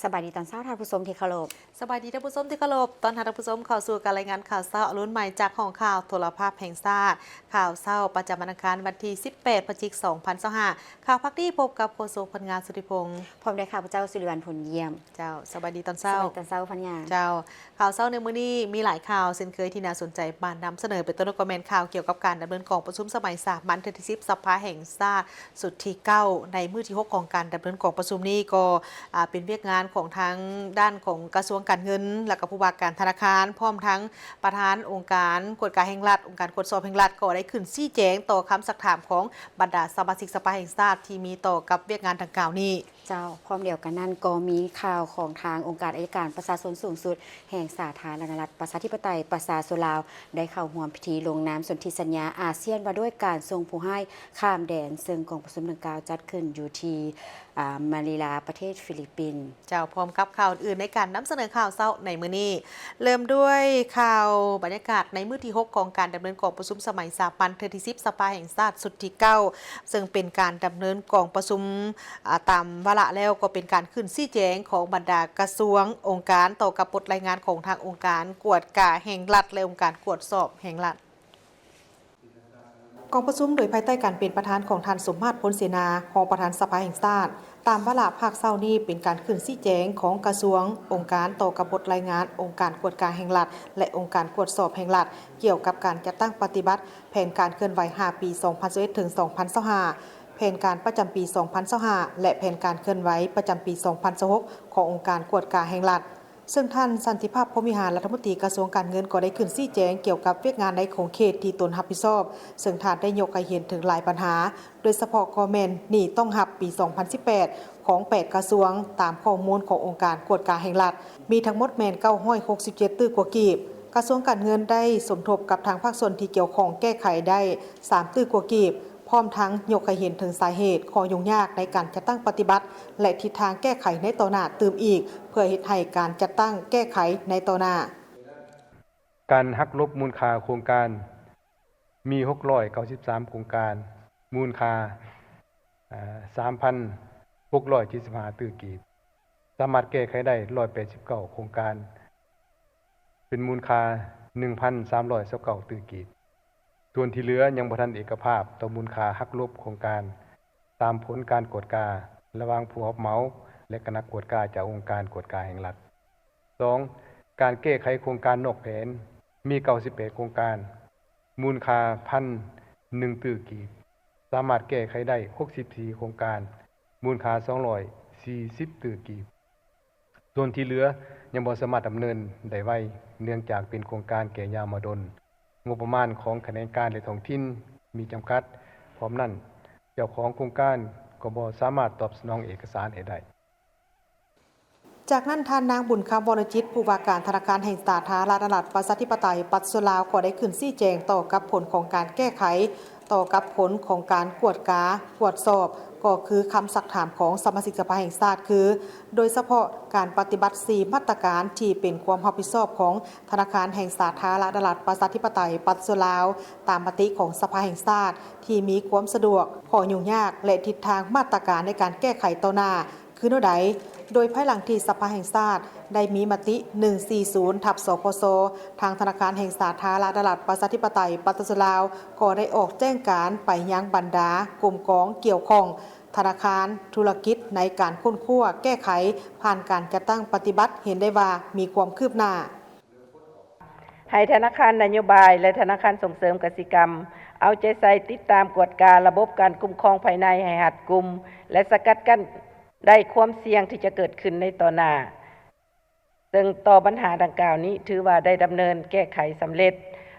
ສະບາຍດີຕອນເຊົ້າທ່ານຜູ້ຊົມທີ່ເຄົາລົບ. ສະບາຍດີທ່ານຜູ້ຊົມທີ່ເຄົາລົບ. ຕ້ອນຮັບທ່ານຜູ້ຊົມເຂົ້າສູ່ການລາຍງານຂ່າວເຊົ້າອະລຸນໃໝ່ຈາກຫ້ອງຂ່າວໂທລະພາບແຫ່ງຊາດ. ຂ່າວເຊົ້າປະຈຳວັນອັງຄານ ວັນທີສິບແປດ ພະຈິກ ສອງພັນຊາວຫ້າ. ຂ່າວພາກນີ້ພົບກັບໂຄສົກພັນງາ ສຸທິພົງ ພ້ອມດ້ວຍຂ້າພະເຈົ້າ ສຸລິວັນ ພົນຢ້ຽມ. ເຈົ້າ, ສະບາຍດີຕອນເຊົ້າ. ສະບາຍດີຕອນເຊົ້າພັນງາ. ເຈົ້າ, ຂ່າວເຊົ້າໃນມື້ນີ້ມີຫຼາຍຂ່າວເຊັ່ນເຄີຍທີ່ໜ້າສົນໃຈມານຳສະເໜີ, ເປັນຕົ້ນກໍແມ່ນຂ່າວກ່ຽວກັບການດຳເນີນກອງປະຊຸມສະໄໝສາມັນເທື່ອທີສິບ ສະພາແຫ່ງຊາດ ຊຸດທີເກົ້າ ໃນມື້ທີຫົກຂອງການດຳເນີນກອງປະຊຸມນີ້ ກໍ ອ່າ ເປັນວຽກງານຂອງທາງດ້ານຂອງກະຊວງການເງິນ ແລ້ວກໍຜູ້ວ່າການທະນາຄານ ພ້ອມທັງປະທານອົງການກວດກາແຫ່ງລັດ, ອົງການກວດສອບແຫ່ງລັດ ກໍໄດ້ຂຶ້ນຊີ້ແຈງຕໍ່ຄຳຊັກຖາມຂອງບັນດາສະມາຊິກສະພາແຫ່ງຊາດທີ່ມີຕໍ່ກັບວຽກງານດັ່ງກ່າວນີ້. ເຈົ້າ, ພ້ອມດຽວກັນນັ້ນກໍມີຂ່າວຂອງທາງອົງການໄອຍະການປະຊາຊົນສູງສຸດແຫ່ງສາທາລະນະລັດ ປະຊາທິປະໄຕ ປະຊາຊົນລາວ ໄດ້ເຂົ້າຮ່ວມພິທີລົງນາມສົນທິສັນຍາອາຊຽນວ່າດ້ວຍການສົ່ງຜູ້ຮ້າຍຂ້າມແດນ, ເຊິ່ງກອງປະຊຸມດັ່ງກ່າວຈັດຂຶ້ນຢູ່ທີ່ ອາ ມານີລາ ປະເທດຟີລິບປິນ. ເຈົ້າ, ພ້ອມກັບຂ່າວອື່ນໆໃນການນຳສະເໜີຂ່າວເຊົ້າໃນມື້ນີ້, ເລີ່ມດ້ວຍຂ່າວບັນຍາກາດໃນມື້ທີຫົກຂອງການດຳເນີນກອງປະຊຸມສະໄໝສາມັນເທື່ອທີສິບ ສະພາແຫ່ງຊາດ ຊຸດທີເກົ້າ ເຊິ່ງເປັນການດຳເນີນກອງປະຊຸມ ອາ ຕາມວາລະແລ້ວ ກໍເປັນການຂຶ້ນຊີ້ແຈງຂອງບັນດາກະຊວງ, ອົງການ ຕໍ່ກັບບົດລາຍງານຂອງທາງອົງການກວດກາແຫ່ງລັດ ແລະ ອົງການກວດສອບແຫ່ງລັດ. ກອງປະຊຸມໂດຍພາຍໃຕ້ການເປັນປະທານຂອງທ່ານ ສົມມາດ ພົນເສນາ ຮອງປະທານສະພາແຫ່ງຊາດ. ຕາມວາລະພາກເຊົ້ານີ້ເປັນການຂຶ້ນຊີ້ແຈງຂອງກະຊວງ, ອົງການ ຕໍ່ກັບບົດລາຍງານອົງການກວດກາແຫ່ງລັດ ແລະ ອົງການກວດສອບແຫ່ງລັດ ກ່ຽວກັບການຈັດຕັ້ງປະຕິບັດແຜນການເຄື່ອນໄຫວຫ້າປີ ສອງພັນຊາວເອັດ ເຖິງ ສອງພັນຊາວຫ້າ, ແຜນການປະຈຳປີ ສອງພັນຊາວຫ້າ ແລະ ແຜນການເຄື່ອນໄຫວປະຈຳປີ ສອງພັນຊາວຫົກ ຂອງອົງການກວດກາແຫ່ງລັດ. ເຊິ່ງທ່ານ ສັນຕິພາບ ພົມວິຫານ ລັດຖະມົນຕີກະຊວງການເງິນ ກໍໄດ້ຂຶ້ນຊີ້ແຈງກ່ຽວກັບວຽກງານໃນຂົງເຂດທີ່ຕົນຮັບຜິດຊອບ, ເຊິ່ງທ່ານໄດ້ຍົກໃຫ້ເຫັນເຖິງຫຼາຍບັນຫາ, ໂດຍສະເພາະກໍແມ່ນໜີ້ຕ້ອງຮັບປີສອງພັນສິບແປດ ຂອງແປດກະຊວງ, ຕາມຂໍ້ມູນຂອງອົງການກວດກາແຫ່ງລັດ ມີທັງໝົດແມ່ນເກົ້າຮ້ອຍຫົກສິບເຈັດຕື້ກວ່າກີບ. ກະຊວງການເງິນໄດ້ສົມທົບກັບທາງພາກສ່ວນທີ່ກ່ຽວຂ້ອງແກ້ໄຂໄດ້ສາມຕື້ກວ່າກີບ. ພ້ອມທັງຍົກໃຫ້ເຫັນເຖິງສາເຫດ, ຂໍ້ຫຍຸ້ງຍາກໃນການຈັດຕັ້ງປະຕິບັດ ແລະ ທິດທາງແກ້ໄຂໃນຕໍ່ໜ້າຕື່ມອີກ, ເພື່ອເຮັດໃຫ້ການຈັດຕັ້ງແກ້ໄຂໃນຕໍ່ໜ້າ. ການຫັກລົບມູນຄ່າໂຄງການມີຫົກຮ້ອຍເກົ້າສິບສາມໂຄງການ, ມູນຄ່າ ເອີ່ ສາມພັນຫົກຮ້ອຍເຈັດສິບຫ້າຕື້ກີບ, ສາມາດແກ້ໄຂໄດ້ຮ້ອຍແປດສິບເກົ້າໂຄງການ ເປັນມູນຄ່າໜຶ່ງພັນສາມຮ້ອຍຊາວເກົ້າຕື້ກີບ. ສ່ວນທີ່ເຫຼືອຍັງບໍ່ທັນເອກະພາບຕໍ່ມູນຄ່າຫັກລົບໂຄງການຕາມຜົນການກວດກາລະຫວ່າງຜູ້ຮັບເໝົາ ແລະ ຄະນະກວດກາຈາກອົງການກວດກາແຫ່ງລັດ. ສອງ, ການແກ້ໄຂໂຄງການນອກແຜນມີເກົ້າສິບແປດໂຄງການ, ມູນຄ່າພັນໜຶ່ງຕື້ກີບ, ສາມາດແກ້ໄຂໄດ້ຫົກສິບສີ່ໂຄງການ, ມູນຄ່າສອງຮ້ອຍສີ່ສິບຕື້ກີບ. ສ່ວນທີ່ເຫຼືອຍັງບໍ່ສາມາດດຳເນີນໄດ້ໄວ ເນື່ອງຈາກເປັນໂຄງການແກ່ຍາວມາດົນ, ງົບປະມານຂອງຂະແໜງການ ແລະ ທ້ອງຖິ່ນມີຈຳກັດ. ພ້ອມນັ້ນ, ເຈົ້າຂອງໂຄງການກໍບໍ່ສາມາດຕອບສະໜອງເອກະສານໃຫ້ໄດ້. ຈາກນັ້ນ, ທ່ານນາງ ບຸນຄຳ ວໍລະຈິດ ຜູ້ວ່າການທະນາຄານແຫ່ງສາທາລະນະລັດ ປະຊາທິປະໄຕ ປະຊາຊົນລາວ ກໍໄດ້ຂຶ້ນຊີ້ແຈງຕໍ່ກັບຜົນຂອງການແກ້ໄຂ ຕໍ່ກັບຜົນຂອງການກວດກາ, ກວດສອບ, ກໍຄືຄຳຊັກຖາມຂອງສະມາຊິກສະພາແຫ່ງຊາດ ຄື ໂດຍສະເພາະການປະຕິບັດສີ່ມາດຕະການທີ່ເປັນຄວາມຮັບຜິດຊອບຂອງທະນາຄານແຫ່ງສາທາລະນະລັດ ປະຊາທິປະໄຕ ປະຊາຊົນລາວ ຕາມມະຕິຂອງສະພາແຫ່ງຊາດ ທີ່ມີຄວາມສະດວກ, ຂໍ້ຫຍຸ້ງຍາກ ແລະ ທິດທາງມາດຕະການໃນການແກ້ໄຂຕໍ່ໜ້າ ຄືແນວໃດ, ໂດຍພາຍຫຼັງທີ່ສະພາແຫ່ງຊາດໄດ້ມີມະຕິ ໜຶ່ງສີ່ສູນ ທັບ ສພຊ, ທາງທະນາຄານແຫ່ງສາທາລະນະລັດ ປະຊາທິປະໄຕ ປະຊາຊົນລາວ ກໍໄດ້ອອກແຈ້ງການໄປຍັງບັນດາກົມກອງກ່ຽວຂ້ອງ, ທະນາຄານ, ທຸລະກິດ ໃນການຄົ້ນຄວ້າແກ້ໄຂຜ່ານການຈັດຕັ້ງປະຕິບັດ ເຫັນໄດ້ວ່າມີຄວາມຄືບໜ້າ. ໃຫ້ທະນາຄານນະໂຍບາຍ ແລະ ທະນາຄານສົ່ງເສີມກະສິກຳ ເອົາໃຈໃສ່ຕິດຕາມກວດກາລະບົບການຄຸ້ມຄອງພາຍໃນໃຫ້ຮັດກຸມ ແລະ ສະກັດກັ້ນໄດ້ຄວາມສ່ຽງທີ່ຈະເກີດຂຶ້ນໃນຕໍ່ໜ້າ, ເຊິ່ງຕໍ່ບັນຫາດັ່ງກ່າວນີ້ ຖືວ່າໄດ້ດຳເນີນແກ້ໄຂສຳເລັດ.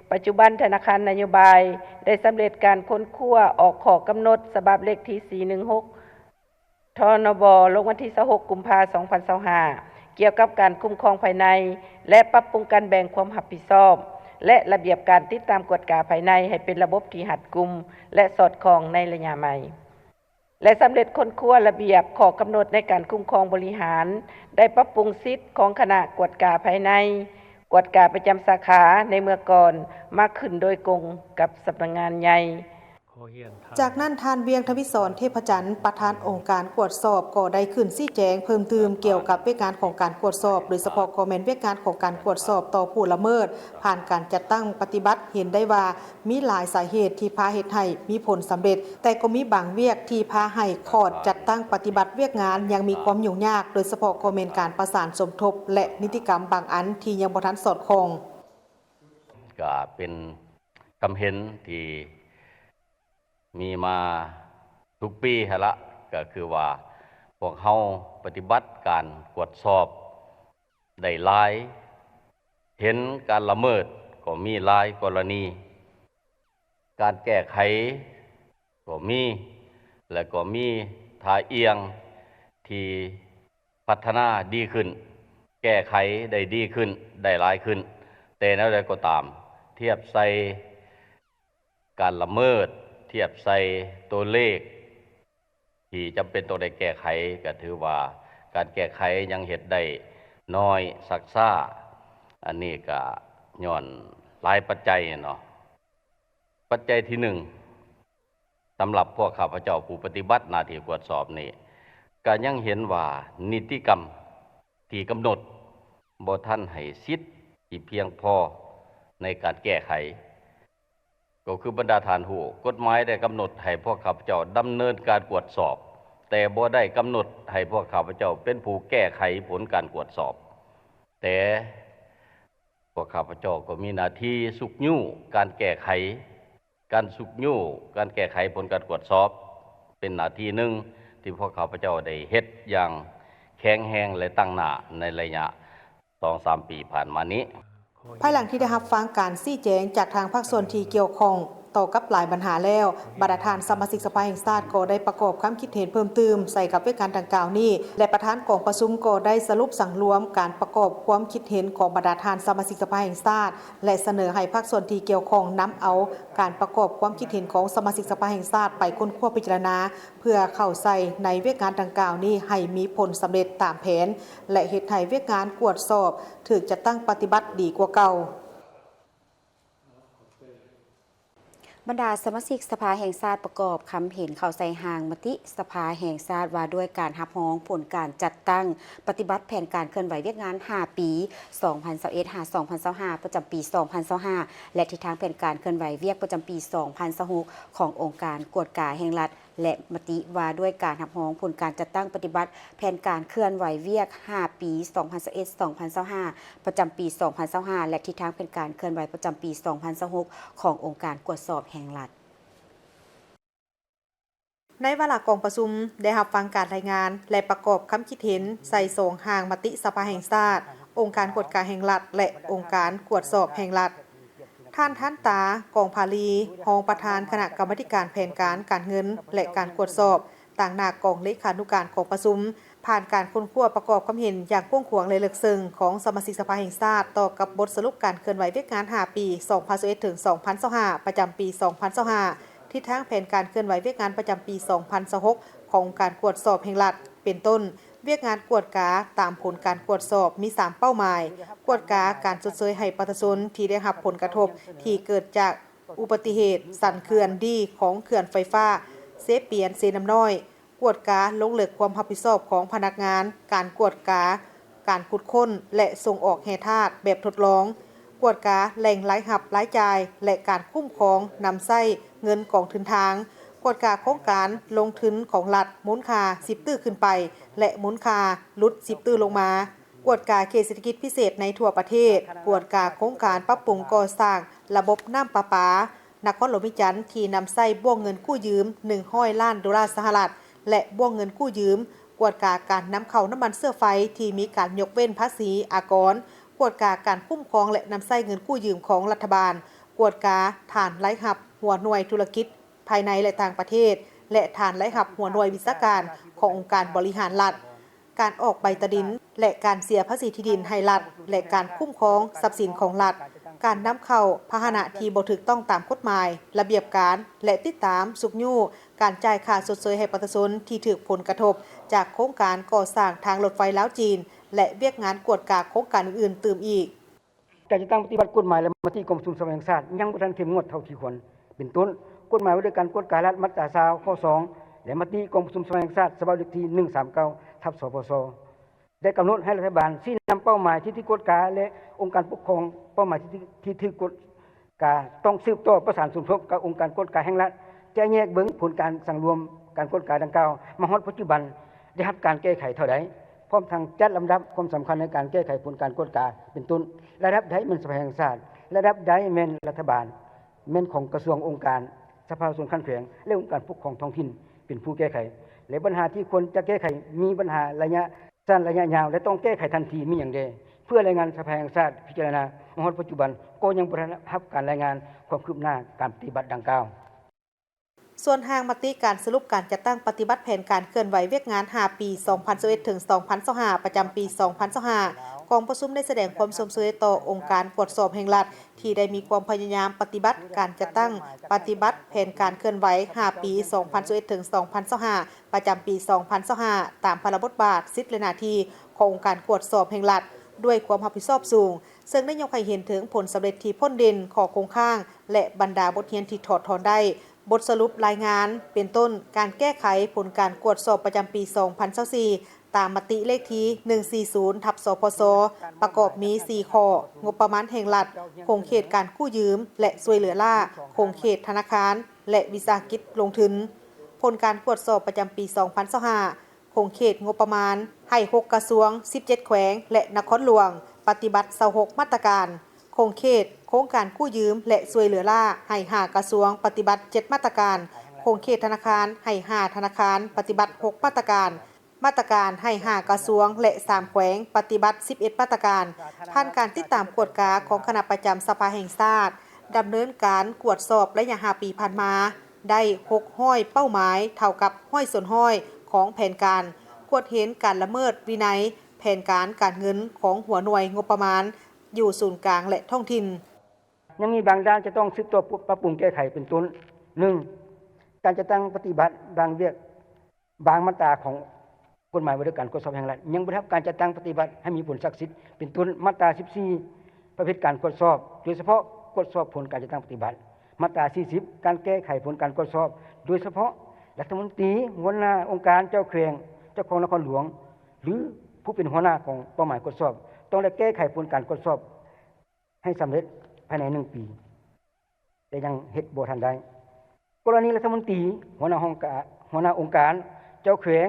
ປັດຈຸບັນທະນາຄານນະໂຍບາຍໄດ້ສຳເລັດການຄົ້ນຄວ້າອອກຂໍ້ກຳນົດສະບັບເລກທີສີ່ໜຶ່ງຫົກ ທນບ ລົງວັນທີຊາວຫົກ ກຸມພາ ສອງພັນຊາວຫ້າ ກ່ຽວກັບການຄຸ້ມຄອງພາຍໃນ ແລະ ປັບປຸງການແບ່ງຄວາມຮັບຜິດຊອບ ແລະ ລະບຽບການຕິດຕາມກວດກາພາຍໃນໃຫ້ເປັນລະບົບທີ່ຮັດກຸມ ແລະ ສອດຄ່ອງໃນໄລຍະໃໝ່ ແລະ ສຳເລັດຄົ້ນຄວ້າລະບຽບຂໍ້ກຳນົດໃນການຄຸ້ມຄອງບໍລິຫານ, ໄດ້ປັບປຸງສິດຂອງຄະນະກວດກາພາຍໃນ, ກວດກາປະຈຳສາຂາໃນເມື່ອກ່ອນ ມາຂຶ້ນໂດຍກົງກັບສຳນັກງານໃຫຍ່. ຈາກນັ້ນ ທ່ານ ວຽງທະວິສອນ ເທບພະຈັນ ປະທານອົງການກວດສອບ ກໍໄດ້ຂຶ້ນຊີ້ແຈງເພີ່ມຕື່ມກ່ຽວກັບວຽກງານຂອງການກວດສອບ, ໂດຍສະເພາະກໍແມ່ນວຽກງານຂອງການກວດສອບຕໍ່ຜູ້ລະເມີດ ຜ່ານການຈັດຕັ້ງປະຕິບັດ ເຫັນໄດ້ວ່າມີຫຼາຍສາເຫດທີ່ພາເຮັດໃຫ້ມີຜົນສຳເລັດ, ແຕ່ກໍມີບາງວຽກທີ່ພາໃຫ້ຂອດຈັດຕັ້ງປະຕິບັດວຽກງານຍັງມີຄວາມຫຍຸ້ງຍາກ, ໂດຍສະເພາະກໍແມ່ນການປະສານສົມທົບ ແລະ ນິຕິກຳບາງອັນທີ່ຍັງບໍ່ທັນສອດຄ່ອງ. ກໍເປັນຄຳເຫັນທີ່ມີມາທຸກປີຫັ້ນລະ ກໍຄືວ່າພວກເຮົາປະຕິບັດການກວດສອບໄດ້ຫຼາຍ, ເຫັນການລະເມີດກໍມີຫຼາຍກໍລະນີ, ການແກ້ໄຂກໍມີ ແລະ ກໍມີທ່າອ່ຽງທີ່ ພັດທະນາດີຂຶ້ນ, ແກ້ໄຂໄດ້ດີຂຶ້ນ, ໄດ້ຫຼາຍຂຶ້ນ, ແຕ່ແນວໃດກໍຕາມ, ທຽບໃສ່ການລະເມີດ, ທຽບໃສ່ຕົວເລກທີ່ຈຳເປັນຕ້ອງໄດ້ແກ້ໄຂ, ກໍຖືວ່າການແກ້ໄຂຍັງເຮັດໄດ້ໜ້ອຍ, ຊັກຊ້າ. ອັນນີ້ກໍຍ້ອນຫຼາຍປັດໄຈເນາະ. ປັດໄຈທີໜຶ່ງ ສຳລັບພວກຂ້າພະເຈົ້າຜູ້ປະຕິບັດໜ້າທີ່ກວດສອບນີ້ ກໍຍັງເຫັນວ່ານິຕິກຳທີ່ກຳນົດບໍ່ທັນໃຫ້ສິດທີ່ພຽງພໍໃນການແກ້ໄຂ. ກໍຄືບັນດາທ່ານຮູ້, ກົດໝາຍໄດ້ກຳນົດໃຫ້ພວກຂ້າພະເຈົ້າດຳເນີນການກວດສອບ, ແຕ່ບໍ່ໄດ້ກຳນົດໃຫ້ພວກຂ້າພະເຈົ້າເປັນຜູ້ແກ້ໄຂຜົນການກວດສອບ. ແຕ່ພວກຂ້າພະເຈົ້າກໍມີໜ້າທີ່ຊຸກຍູ້ການແກ້ໄຂ ການຊຸກຍູ້ການແກ້ໄຂຜົນການກວດສອບ ເປັນໜ້າທີ່ໜຶ່ງທີ່ພວກຂ້າພະເຈົ້າໄດ້ເຮັດຢ່າງແຂງແຮງ ແລະ ຕັ້ງໜ້າໃນໄລຍະສອງສາມປີຜ່ານມານີ້. ພາຍຫຼັງທີ່ໄດ້ຮັບຟັງການຊີ້ແຈງຈາກທາງພາກສ່ວນທີ່ກ່ຽວຂ້ອງຕໍ່ກັບຫຼາຍບັນຫາແລ້ວ, ບັນດາທ່ານສະມາຊິກສະພາແຫ່ງຊາດກໍໄດ້ປະກອບຄຳຄິດເຫັນເພີ່ມຕື່ມໃສ່ກັບວຽກງານດັ່ງກ່າວນີ້ ແລະ ປະທານກອງປະຊຸມກໍໄດ້ສະຫຼຸບສັງລວມການປະກອບຄວາມຄິດເຫັນຂອງບັນດາທ່ານສະມາຊິກສະພາແຫ່ງຊາດ ແລະ ສະເໜີໃຫ້ພາກສ່ວນທີ່ກ່ຽວຂ້ອງນຳເອົາການປະກອບຄວາມຄິດເຫັນຂອງສະມາຊິກສະພາແຫ່ງຊາດໄປຄົ້ນຄວ້າພິຈາລະນາ ເພື່ອເຂົ້າໃສ່ໃນວຽກງານດັ່ງກ່າວນີ້ໃຫ້ມີຜົນສຳເລັດຕາມແຜນ ແລະ ເຮັດໃຫ້ວຽກງານກວດສອບຖືກຈັດຕັ້ງປະຕິບັດດີກວ່າເກົ່າ. ບັນດາສະມາຊິກສະພາແຫ່ງຊາດປະກອບຄຳເຫັນເຂົ້າໃສ່ຮ່າງມະຕິສະພາແຫ່ງຊາດວ່າດ້ວຍການຮັບຮອງຜົນການຈັດຕັ້ງປະຕິບັດແຜນການເຄື່ອນໄຫວວຽກງານຫ້າປີ ສອງພັນຊາວເອັດ ຫາ ສອງພັນຊາວຫ້າ ປະຈຳປີ ສອງພັນຊາວຫ້າ ແລະ ທິດທາງແຜນການເຄື່ອນໄຫວວຽກປະຈຳປີ ສອງພັນຊາວຫົກ ຂອງອົງການກວດກາແຫ່ງລັດ ແລະ ມະຕິວ່າດ້ວຍການຮັບຮອງຜົນການຈັດຕັ້ງປະຕິບັດແຜນການເຄື່ອນໄຫວວຽກຫ້າປີ ສອງພັນຊາວເອັດ ສອງພັນຊາວຫ້າ ປະຈຳປີ ສອງພັນຊາວຫ້າ ແລະ ທິດທາງແຜນການເຄື່ອນໄຫວປະຈຳປີ ສອງພັນຊາວຫົກ ຂອງອົງການກວດສອບແຫ່ງລັດ. ໃນວາລະກອງປະຊຸມ ໄດ້ຮັບຟັງການລາຍງານ ແລະ ປະກອບຄຳຄິດເຫັນໃສ່ສອງຮ່າງມະຕິສະພາແຫ່ງຊາດ, ອົງການກວດກາແຫ່ງລັດ ແລະ ອົງການກວດສອບແຫ່ງລັດ. ທ່ານ ທັນຕາ ກອງຜາລີ ຮອງປະທານຄະນະກຳມາທິການແຜນການການເງິນ ແລະ ການກວດສອບ ຕາງໜ້າກອງເລຂານຸການກອງປະຊຸມ ຜ່ານການຄົ້ນຄວ້າປະກອບຄຳເຫັນຢ່າງກວ້າງຂວາງ ແລະ ເລິກເຊິ່ງຂອງສະມາຊິກສະພາແຫ່ງຊາດ ຕໍ່ກັບບົດສະຫຼຸບການເຄື່ອນໄຫວວຽກງານຫ້າປີ ສອງພັນຊາວເອັດ ເຖິງ ສອງພັນຊາວຫ້າ ປະຈຳປີ ສອງພັນຊາວຫ້າ ທິດທາງແຜນການເຄື່ອນໄຫວວຽກງານປະຈຳປີ ສອງພັນຊາວຫົກ ຂອງອົງການກວດສອບແຫ່ງລັດ ເປັນຕົ້ນ ວຽກງານກວດກາຕາມຜົນການກວດສອບມີສາມເປົ້າໝາຍ, ກວດກາການຊົດເຊີຍໃຫ້ປະຊາຊົນທີ່ໄດ້ຮັບຜົນກະທົບທີ່ເກີດຈາກອຸບັດຕິເຫດສັນເຂື່ອນດີຂອງເຂື່ອນໄຟຟ້າເຊປຽນ-ເຊນ້ຳນ້ອຍ, ກວດກາລົງເລິກຄວາມຮັບຜິດຊອບຂອງພະນັກງານ, ການກວດກາການຂຸດຄົ້ນ ແລະ ສົ່ງອອກແຮ່ທາດແບບທົດລອງ, ກວດກາແຫຼ່ງລາຍຮັບລາຍຈ່າຍ ແລະ ການຄຸ້ມຄອງນຳໃຊ້ເງິນກອງທຶນທາງ, ກວດກາໂຄງການລົງທຶນຂອງລັດມູນຄ່າສິບຕື້ຂຶ້ນໄປ ແລະ ມູນຄ່າຫຼຸດສິບຕື້ລົງມາ, ກວດກາເຂດເສດຖະກິດພິເສດໃນທົ່ວປະເທດ, ກວດກາໂຄງການປັບປຸງກໍ່ສ້າງລະບົບນ້ຳປະປານະຄອນຫຼວງວຽງຈັນທີ່ນຳໃຊ້ບ້ວງເງິນກູ້ຢືມໜຶ່ງຮ້ອຍລ້ານໂດລາສະຫະລັດ ແລະ ບ້ວງເງິນກູ້ຢືມ, ກວດກາການນຳເຂົ້ານ້ຳມັນເຊື້ອໄຟທີ່ມີການຍົກເວັ້ນພາສີອາກອນ, ກວດກາການຄຸ້ມຄອງ ແລະ ນຳໃຊ້ເງິນກູ້ຢືມຂອງລັດຖະບານ, ກວດກາຖານລາຍຮັບຫົວໜ່ວຍທຸລະກິດພາຍໃນ ແລະ ຕ່າງປະເທດ ແລະ ຖານລາຍຮັບຫົວໜ່ວຍວິຊາການຂອງອົງການບໍລິຫານລັດ, ການອອກໃບຕາດິນ ແລະ ການເສຍພາສີທີ່ດິນໃຫ້ລັດ ແລະ ການຄຸ້ມຄອງຊັບສິນຂອງລັດ, ການນຳເຂົ້າພາຫະນະທີ່ບໍ່ຖືກຕ້ອງຕາມກົດໝາຍ, ລະບຽບການ ແລະ ຕິດຕາມຊຸກຍູ້ການຈ່າຍຄ່າຊົດເຊີຍໃຫ້ປະຊາຊົນທີ່ຖືກຜົນກະທົບຈາກໂຄງການກໍ່ສ້າງທາງລົດໄຟລາວ-ຈີນ ແລະ ວຽກງານກວດກາໂຄງການອື່ນໆຕື່ມອີກ. ການຈັດຕັ້ງປະຕິບັດກົດໝາຍ ແລະ ມະຕິກອງປະຊຸມສະພາແຫ່ງຊາດຍັງບໍ່ທັນເຂັ້ມງວດເທົ່າທີ່ຄວນ ເປັນຕົ້ນ ກົດໝາຍວ່າດ້ວຍການກວດກາລັດ ມາດຕາຊາວ ຂໍ້ສອງ ແລະ ມະຕິກອງປະຊຸມສະພາແຫ່ງຊາດ ສະບັບເລກທີໜຶ່ງສາມເກົ້າ ທັບ ສພສ ໄດ້ກຳນົດໃຫ້ລັດຖະບານຊີ້ນຳເປົ້າໝາຍທີ່ຖືກກວດກາ ແລະ ອົງການປົກຄອງເປົ້າໝາຍທີ່ ທີ່ຖືກກວດກາ ຕ້ອງສືບຕໍ່ປະສານສົມທົບກັບອົງການກວດກາແຫ່ງລັດ ຈະແຍກເບິ່ງຜົນການສັງລວມການກວດກາດັ່ງກ່າວ ມາຮອດປັດຈຸບັນໄດ້ຮັບການແກ້ໄຂເທົ່າໃດ, ພ້ອມທັງຈັດລຳດັບຄວາມສຳຄັນໃນການແກ້ໄຂຜົນການກວດກາ ເປັນຕົ້ນ ລະດັບໃດແມ່ນສະພາແຫ່ງຊາດ, ລະດັບໃດແມ່ນລັດຖະບານ, ແມ່ນຂອງກະຊວງ, ອົງການ, ສະພາປະຊາຊົນຂັ້ນແຂວງ ແລະ ອົງການປົກຄອງທ້ອງຖິ່ນເປັນຜູ້ແກ້ໄຂ ແລະ ບັນຫາທີ່ຄວນຈະແກ້ໄຂ ມີບັນຫາໄລຍະ ສັ້ນ, ໄລຍະຍາວ ແລະ ຕ້ອງແກ້ໄຂທັນທີມີຫຍັງແດ່ ເພື່ອລາຍງານສະພາແຫ່ງຊາດພິຈາລະນາ. ມາຮອດປັດຈຸບັນກໍຍັງບໍ່ທັນຮັບການລາຍງານຄວາມຄືບໜ້າການປະຕິບັດດັ່ງກ່າວ. ສ່ວນຮ່າງມະຕິການສະຫຼຸບການຈັດຕັ້ງປະຕິບັດແຜນການເຄື່ອນໄຫວວຽກງານຫ້າປີ ສອງພັນຊາວເອັດ ເຖິງ ສອງພັນຊາວຫ້າ ປະຈຳປີ ສອງພັນຊາວຫ້າ ກອງປະຊຸມໄດ້ສະແດງຄວາມຊົມເຊີຍຕໍ່ອົງການກວດສອບແຫ່ງລັດ ທີ່ໄດ້ມີຄວາມພະຍາຍາມປະຕິບັດການຈັດຕັ້ງປະຕິບັດແຜນການເຄື່ອນໄຫວຫ້າປີ ສອງພັນຊາວເອັດ ເຖິງ ສອງພັນຊາວຫ້າ ປະຈຳປີ ສອງພັນຊາວຫ້າ ຕາມພາລະບົດບາດ, ສິດ ແລະ ໜ້າທີ່ຂອງອົງການກວດສອບແຫ່ງລັດ ດ້ວຍຄວາມຮັບຜິດຊອບສູງ, ເຊິ່ງໄດ້ຍົກໃຫ້ເຫັນເຖິງຜົນສຳເລັດທີ່ພົ້ນເດັ່ນ, ຂໍ້ຄົງຄ້າງ ແລະ ບັນດາບົດຮຽນທີ່ຖອດຖອນໄດ້. ບົດສະຫຼຸບລາຍງານ ເປັນຕົ້ນ ການແກ້ໄຂຜົນການກວດສອບປະຈຳປີ ສອງພັນຊາວສີ່ ຕາມມະຕິເລກທີ ໜຶ່ງສີ່ສູນ ທັບ ສພສ ປະກອບມີ ສີ່ ຂໍ້: ງົບປະມານແຫ່ງລັດ, ຂົງເຂດການກູ້ຢືມ ແລະ ຊ່ວຍເຫຼືອລ້າ, ຂົງເຂດທະນາຄານ ແລະ ວິສາຫະກິດລົງທຶນ. ຜົນການກວດສອບປະຈຳປີ ສອງພັນຊາວຫ້າ ຂົງເຂດງົບປະມານ ໃຫ້ ຫົກ ກະຊວງ, ສິບເຈັດ ແຂວງ ແລະ ນະຄອນຫຼວງ ປະຕິບັດ ຊາວຫົກ ມາດຕະການ. ຂົງເຂດໂຄງການກູ້ຢືມ ແລະ ຊ່ວຍເຫຼືອລ້າ ໃຫ້ ຫ້າ ກະຊວງ ປະຕິບັດ ເຈັດ ມາດຕະການ. ຂົງເຂດທະນາຄານ ໃຫ້ ຫ້າ ທະນາຄານ ປະຕິບັດ ຫົກ ມາດຕະການ. ມາດຕະການໃຫ້ ຫ້າ ກະຊວງ ແລະ ສາມ ແຂວງ ປະຕິບັດ ສິບເອັດ ມາດຕະການ. ຜ່ານການຕິດຕາມກວດກາຂອງຄະນະປະຈຳສະພາແຫ່ງຊາດ ດຳເນີນການກວດສອບໄລຍະ ຫ້າ ປີຜ່ານມາ ໄດ້ ຫົກຮ້ອຍ ເປົ້າໝາຍ, ເທົ່າກັບ ຮ້ອຍສ່ວນຮ້ອຍ ຂອງແຜນການ. ກວດເຫັນການລະເມີດວິໄນແຜນການການເງິນຂອງຫົວໜ່ວຍງົບປະມານ ຢູ່ສູນກາງ ແລະ ທ້ອງຖິ່ນ. ຍັງມີບາງດ້ານຈະຕ້ອງສືບຕໍ່ປັບປຸງແກ້ໄຂ ເປັນຕົ້ນ ໜຶ່ງ ການຈັດຕັ້ງປະຕິບັດບາງວຽກ, ບາງມາດຕາຂອງກົດໝາຍວ່າດ້ວຍການກວດສອບແຫ່ງລັດ ຍັງບໍ່ໄດ້ຮັບການຈັດຕັ້ງປະຕິບັດໃຫ້ມີຜົນສັກສິດ ເປັນຕົ້ນ ມາດຕາ ສິບສີ່ ປະເພດການກວດສອບ ໂດຍສະເພາະກວດສອບຜົນການຈັດຕັ້ງປະຕິບັດ, ມາດຕາ ສີ່ສິບ ການແກ້ໄຂຜົນການກວດສອບ ໂດຍສະເພາະລັດຖະມົນຕີ, ຫົວໜ້າອົງການ, ເຈົ້າແຂວງ, ເຈົ້າຄອງນະຄອນຫຼວງ ຫຼື ຜູ້ເປັນຫົວໜ້າຂອງເປົ້າໝາຍກວດສອບ ຕ້ອງໄດ້ແກ້ໄຂຜົນການກວດສອບ ໃຫ້ສຳເລັດພາຍໃນໜຶ່ງປີ ແຕ່ຍັງເຮັດບໍ່ທັນໄດ້. ກໍລະນີລັດຖະມົນຕີ, ຫົວໜ້າຫ້ອງການ, ຫົວໜ້າອົງການ, ເຈົ້າແຂວງ,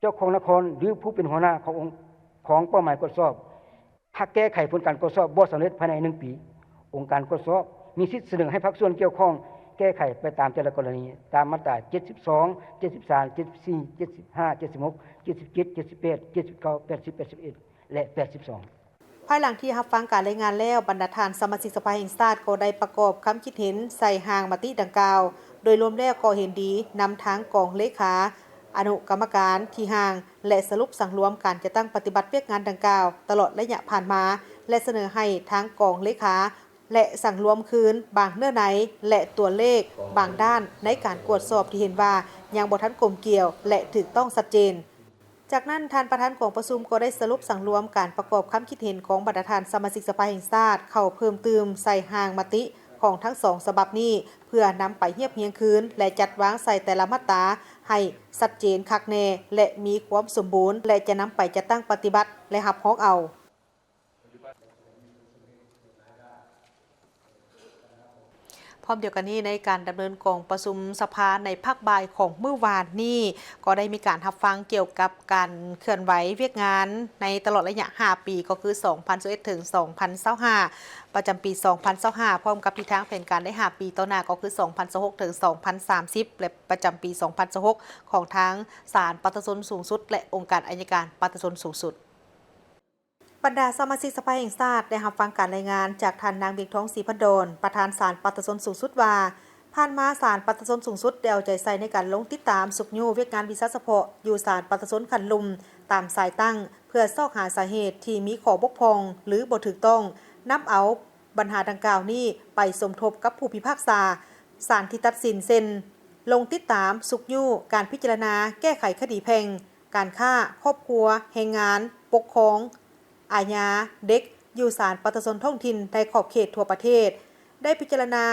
ເຈົ້າຄອງນະຄອນ ຫຼື ຜູ້ເປັນຫົວໜ້າຂອງອົງ, ຂອງເປົ້າໝາຍກວດສອບ ຫາກແກ້ໄຂຜົນການກວດສອບບໍ່ສຳເລັດພາຍໃນໜຶ່ງປີ, ອົງການກວດສອບມີສິດສະເໜີໃຫ້ພາກສ່ວນກ່ຽວຂ້ອງແກ້ໄຂໄປຕາມແຕ່ລະກໍລະນີ ຕາມມາດຕາ ເຈັດສິບສອງ, ເຈັດສິບສາມ, ເຈັດສິບສີ່, ເຈັດສິບຫ້າ, ເຈັດສິບຫົກ, ເຈັດສິບເຈັດ, ເຈັດສິບແປດ, ເຈັດສິບເກົ້າ, ແປດສິບ, ແປດສິບເອັດ ແລະ ແປດສິບສອງ. ພາຍຫຼັງທີ່ຮັບຟັງການລາຍງານແລ້ວ, ບັນດາທ່ານສະມາຊິກສະພາແຫ່ງຊາດກໍໄດ້ປະກອບຄຳຄິດເຫັນໃສ່ຮ່າງມະຕິດັ່ງກ່າວ. ໂດຍລວມແລ້ວກໍເຫັນດີນຳທາງກອງເລຂາອະນຸກຳມະການທີ່ຮ່າງ ແລະ ສະຫຼຸບສັງລວມການຈັດຕັ້ງປະຕິບັດວຽກງານດັ່ງກ່າວຕະຫຼອດໄລຍະຜ່ານມາ ແລະ ສະເໜີໃຫ້ທາງກອງເລຂາ ແລະ ສັງລວມຄືນບາງເນື້ອໃນ ແລະ ຕົວເລກບາງດ້ານໃນການກວດສອບທີ່ເຫັນວ່າຍັງບໍ່ທັນກົມກຽວ ແລະ ຖືກຕ້ອງຊັດເຈນ. ຈາກນັ້ນ, ທ່ານປະທານກອງປະຊຸມກໍໄດ້ສະຫຼຸບສັງລວມການປະກອບຄຳຄິດເຫັນຂອງບັນດາທ່ານສະມາຊິກສະພາແຫ່ງຊາດເຂົ້າເພີ່ມຕື່ມໃສ່ຮ່າງມະຕິຂອງທັງສອງສະບັບນີ້ ເພື່ອນຳໄປຮຽບຮຽງຄືນ ແລະ ຈັດວາງໃສ່ແຕ່ລະມາດຕາໃຫ້ຊັດເຈນຄັກແນ່ ແລະ ມີຄວາມສົມບູນ ແລະ ຈະນຳໄປຈັດຕັ້ງປະຕິບັດ ແລະ ຮັບຮອງເອົາ. ພ້ອມດຽວກັນນີ້, ໃນການດຳເນີນກອງປະຊຸມສະພາໃນພາກບ່າຍຂອງມື້ວານນີ້, ກໍໄດ້ມີການຮັບຟັງກ່ຽວກັບການເຄື່ອນໄຫວວຽກງານໃນຕະຫຼອດໄລຍະຫ້າປີ, ກໍຄື ສອງພັນຊາວເອັດ ເຖິງ ສອງພັນຊາວຫ້າ ປະຈຳປີ ສອງພັນຊາວຫ້າ ພ້ອມກັບທິດທາງແຜນການໃນຫ້າປີຕໍ່ໜ້າ, ກໍຄື ສອງພັນຊາວຫົກ ເຖິງ ສອງພັນສາມສິບ ແລະ ປະຈຳປີ ສອງພັນຊາວຫົກ ຂອງທາງສານປະຊາຊົນສູງສຸດ ແລະ ອົງການໄອຍະການປະຊາຊົນສູງສຸດ. ບັນດາສະມາຊິກສະພາແຫ່ງຊາດໄດ້ຮັບຟັງການລາຍງານຈາກທ່ານນາງ ວຽງທອງ ສີພັນດອນ ປະທານສານປະຊາຊົນສູງສຸດວ່າ, ຜ່ານມາສານປະຊາຊົນສູງສຸດໄດ້ເອົາໃຈໃສ່ໃນການລົງຕິດຕາມຊຸກຍູ້ວຽກງານວິຊາສະເພາະຢູ່ສານປະຊາຊົນຂັ້ນລຸ່ມຕາມສາຍຕັ້ງ ເພື່ອຊອກຫາສາເຫດທີ່ມີຂໍ້ບົກຜ່ອງ ຫຼື ບໍ່ຖືກຕ້ອງ, ນຳເອົາບັນຫາດັ່ງກ່າວນີ້ໄປສົມທົບກັບຜູ້ພິພາກສາສານທີ່ຕັດສິນ ເຊັ່ນ ລົງຕິດຕາມຊຸກຍູ້ການພິຈາລະນາແກ້ໄຂຄະດີແພ່ງ, ການຄ້າ, ຄອບຄົວ, ແຮງງານ, ປົກຄອງ, ອາຍາ, ເດັກ ຢູ່ສານປະຊາຊົນທ້ອງຖິ່ນໃນຂອບເຂດທົ່ວປະເທດ ໄດ້ພິຈາລະນາ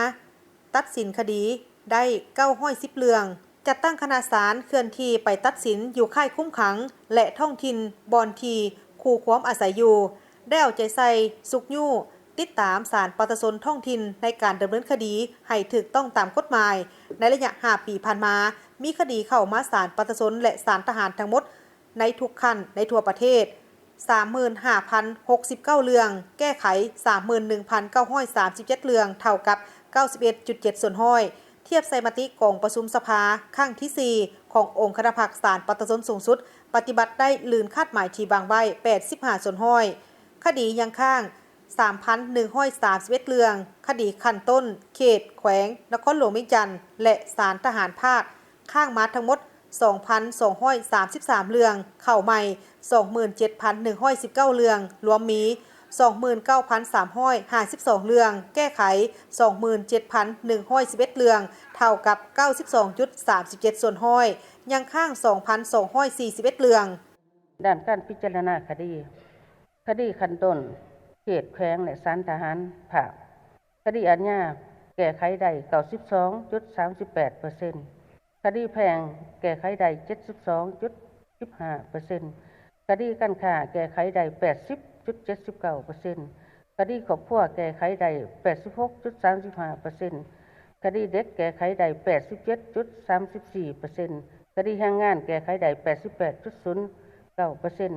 ຕັດສິນຄະດີ ໄດ້ເກົ້າຮ້ອຍສິບເລື່ອງ, ຈັດຕັ້ງຄະນະສານເຄື່ອນທີ່ໄປຕັດສິນຢູ່ຄ້າຍຄຸມຂັງ ແລະ ທ້ອງຖິ່ນບ່ອນທີ່ຄູ່ຄວາມອາໄສຢູ່, ໄດ້ເອົາໃຈໃສ່ຊຸກຍູ້ຕິດຕາມສານປະຊາຊົນທ້ອງຖິ່ນໃນການດຳເນີນຄະດີໃຫ້ຖືກຕ້ອງຕາມກົດໝາຍ. ໃນໄລຍະຫ້າປີຜ່ານມາ, ມີຄະດີເຂົ້າມາສານປະຊາຊົນ ແລະ ສານທະຫານທັງໝົດໃນທຸກຂັ້ນໃນທົ່ວປະເທດ ສາມໝື່ນຫ້າພັນຫົກສິບເກົ້າເລື່ອງ, ແກ້ໄຂສາມໝື່ນໜຶ່ງພັນເກົ້າຮ້ອຍສາມສິບເຈັດເລື່ອງ ເທົ່າກັບເກົ້າສິບເອັດຈຸດເຈັດສ່ວນຮ້ອຍ, ທຽບໃສ່ມະຕິກອງປະຊຸມສະພາຄັ້ງທີສີ່ຂອງອົງຄະນະພັກສານປະຊາຊົນສູງສຸດ ປະຕິບັດໄດ້ລື່ນຄາດໝາຍທີ່ວາງໄວ້ແປດສິບຫ້າສ່ວນຮ້ອຍ. ຄະດີຍັງຄ້າງສາມພັນໜຶ່ງຮ້ອຍສາມສິບເອັດເລື່ອງ, ຄະດີຂັ້ນຕົ້ນ, ເຂດ, ແຂວງນະຄອນຫຼວງວຽງຈັນ ແລະ ສານທະຫານພາກ ຄ້າງມາທັງໝົດສອງພັນສອງຮ້ອຍສາມສິບສາມເລື່ອງ, ເຂົ້າໃໝ່ສອງໝື່ນເຈັດພັນໜຶ່ງຮ້ອຍສິບເກົ້າເລື່ອງ, ລວມມີສອງໝື່ນເກົ້າພັນສາມຮ້ອຍຫ້າສິບສອງເລື່ອງ, ແກ້ໄຂສອງໝື່ນເຈັດພັນໜຶ່ງຮ້ອຍສິບເອັດເລື່ອງ, ເທົ່າກັບເກົ້າສິບສອງຈຸດສາມສິບເຈັດສ່ວນຮ້ອຍ, ຍັງຄ້າງສອງພັນສອງຮ້ອຍສີ່ສິບເອັດເລື່ອງ. ດ້ານການພິຈາລະນາຄະດີ, ຄະດີຂັ້ນຕົ້ນ, ເຂດ, ແຂວງ ແລະ ສານທະຫານພາກ. ຄະດີອາຍາແກ້ໄຂໄດ້ເກົ້າສິບສອງຈຸດສາມສິບແປດເປີເຊັນ, ຄະດີແພ່ງແກ້ໄຂໄດ້ເຈັດສິບສອງຈຸດສິບຫ້າເປີເຊັນ, ຄະດີການຄ້າແກ້ໄຂໄດ້ແປດສິບຈຸດເຈັດສິບເກົ້າເປີເຊັນ, ຄະດີຄອບຄົວແກ້ໄຂໄດ້ແປດສິບຫົກຈຸດສາມສິບຫ້າເປີເຊັນ, ຄະດີເດັກແກ້ໄຂໄດ້ແປດສິບເຈັດຈຸດສາມສິບສີ່ເປີເຊັນ, ຄະດີແຮງງານແກ້ໄຂໄດ້ແປດສິບແປດຈຸດສູນເກົ້າເປີເຊັນ,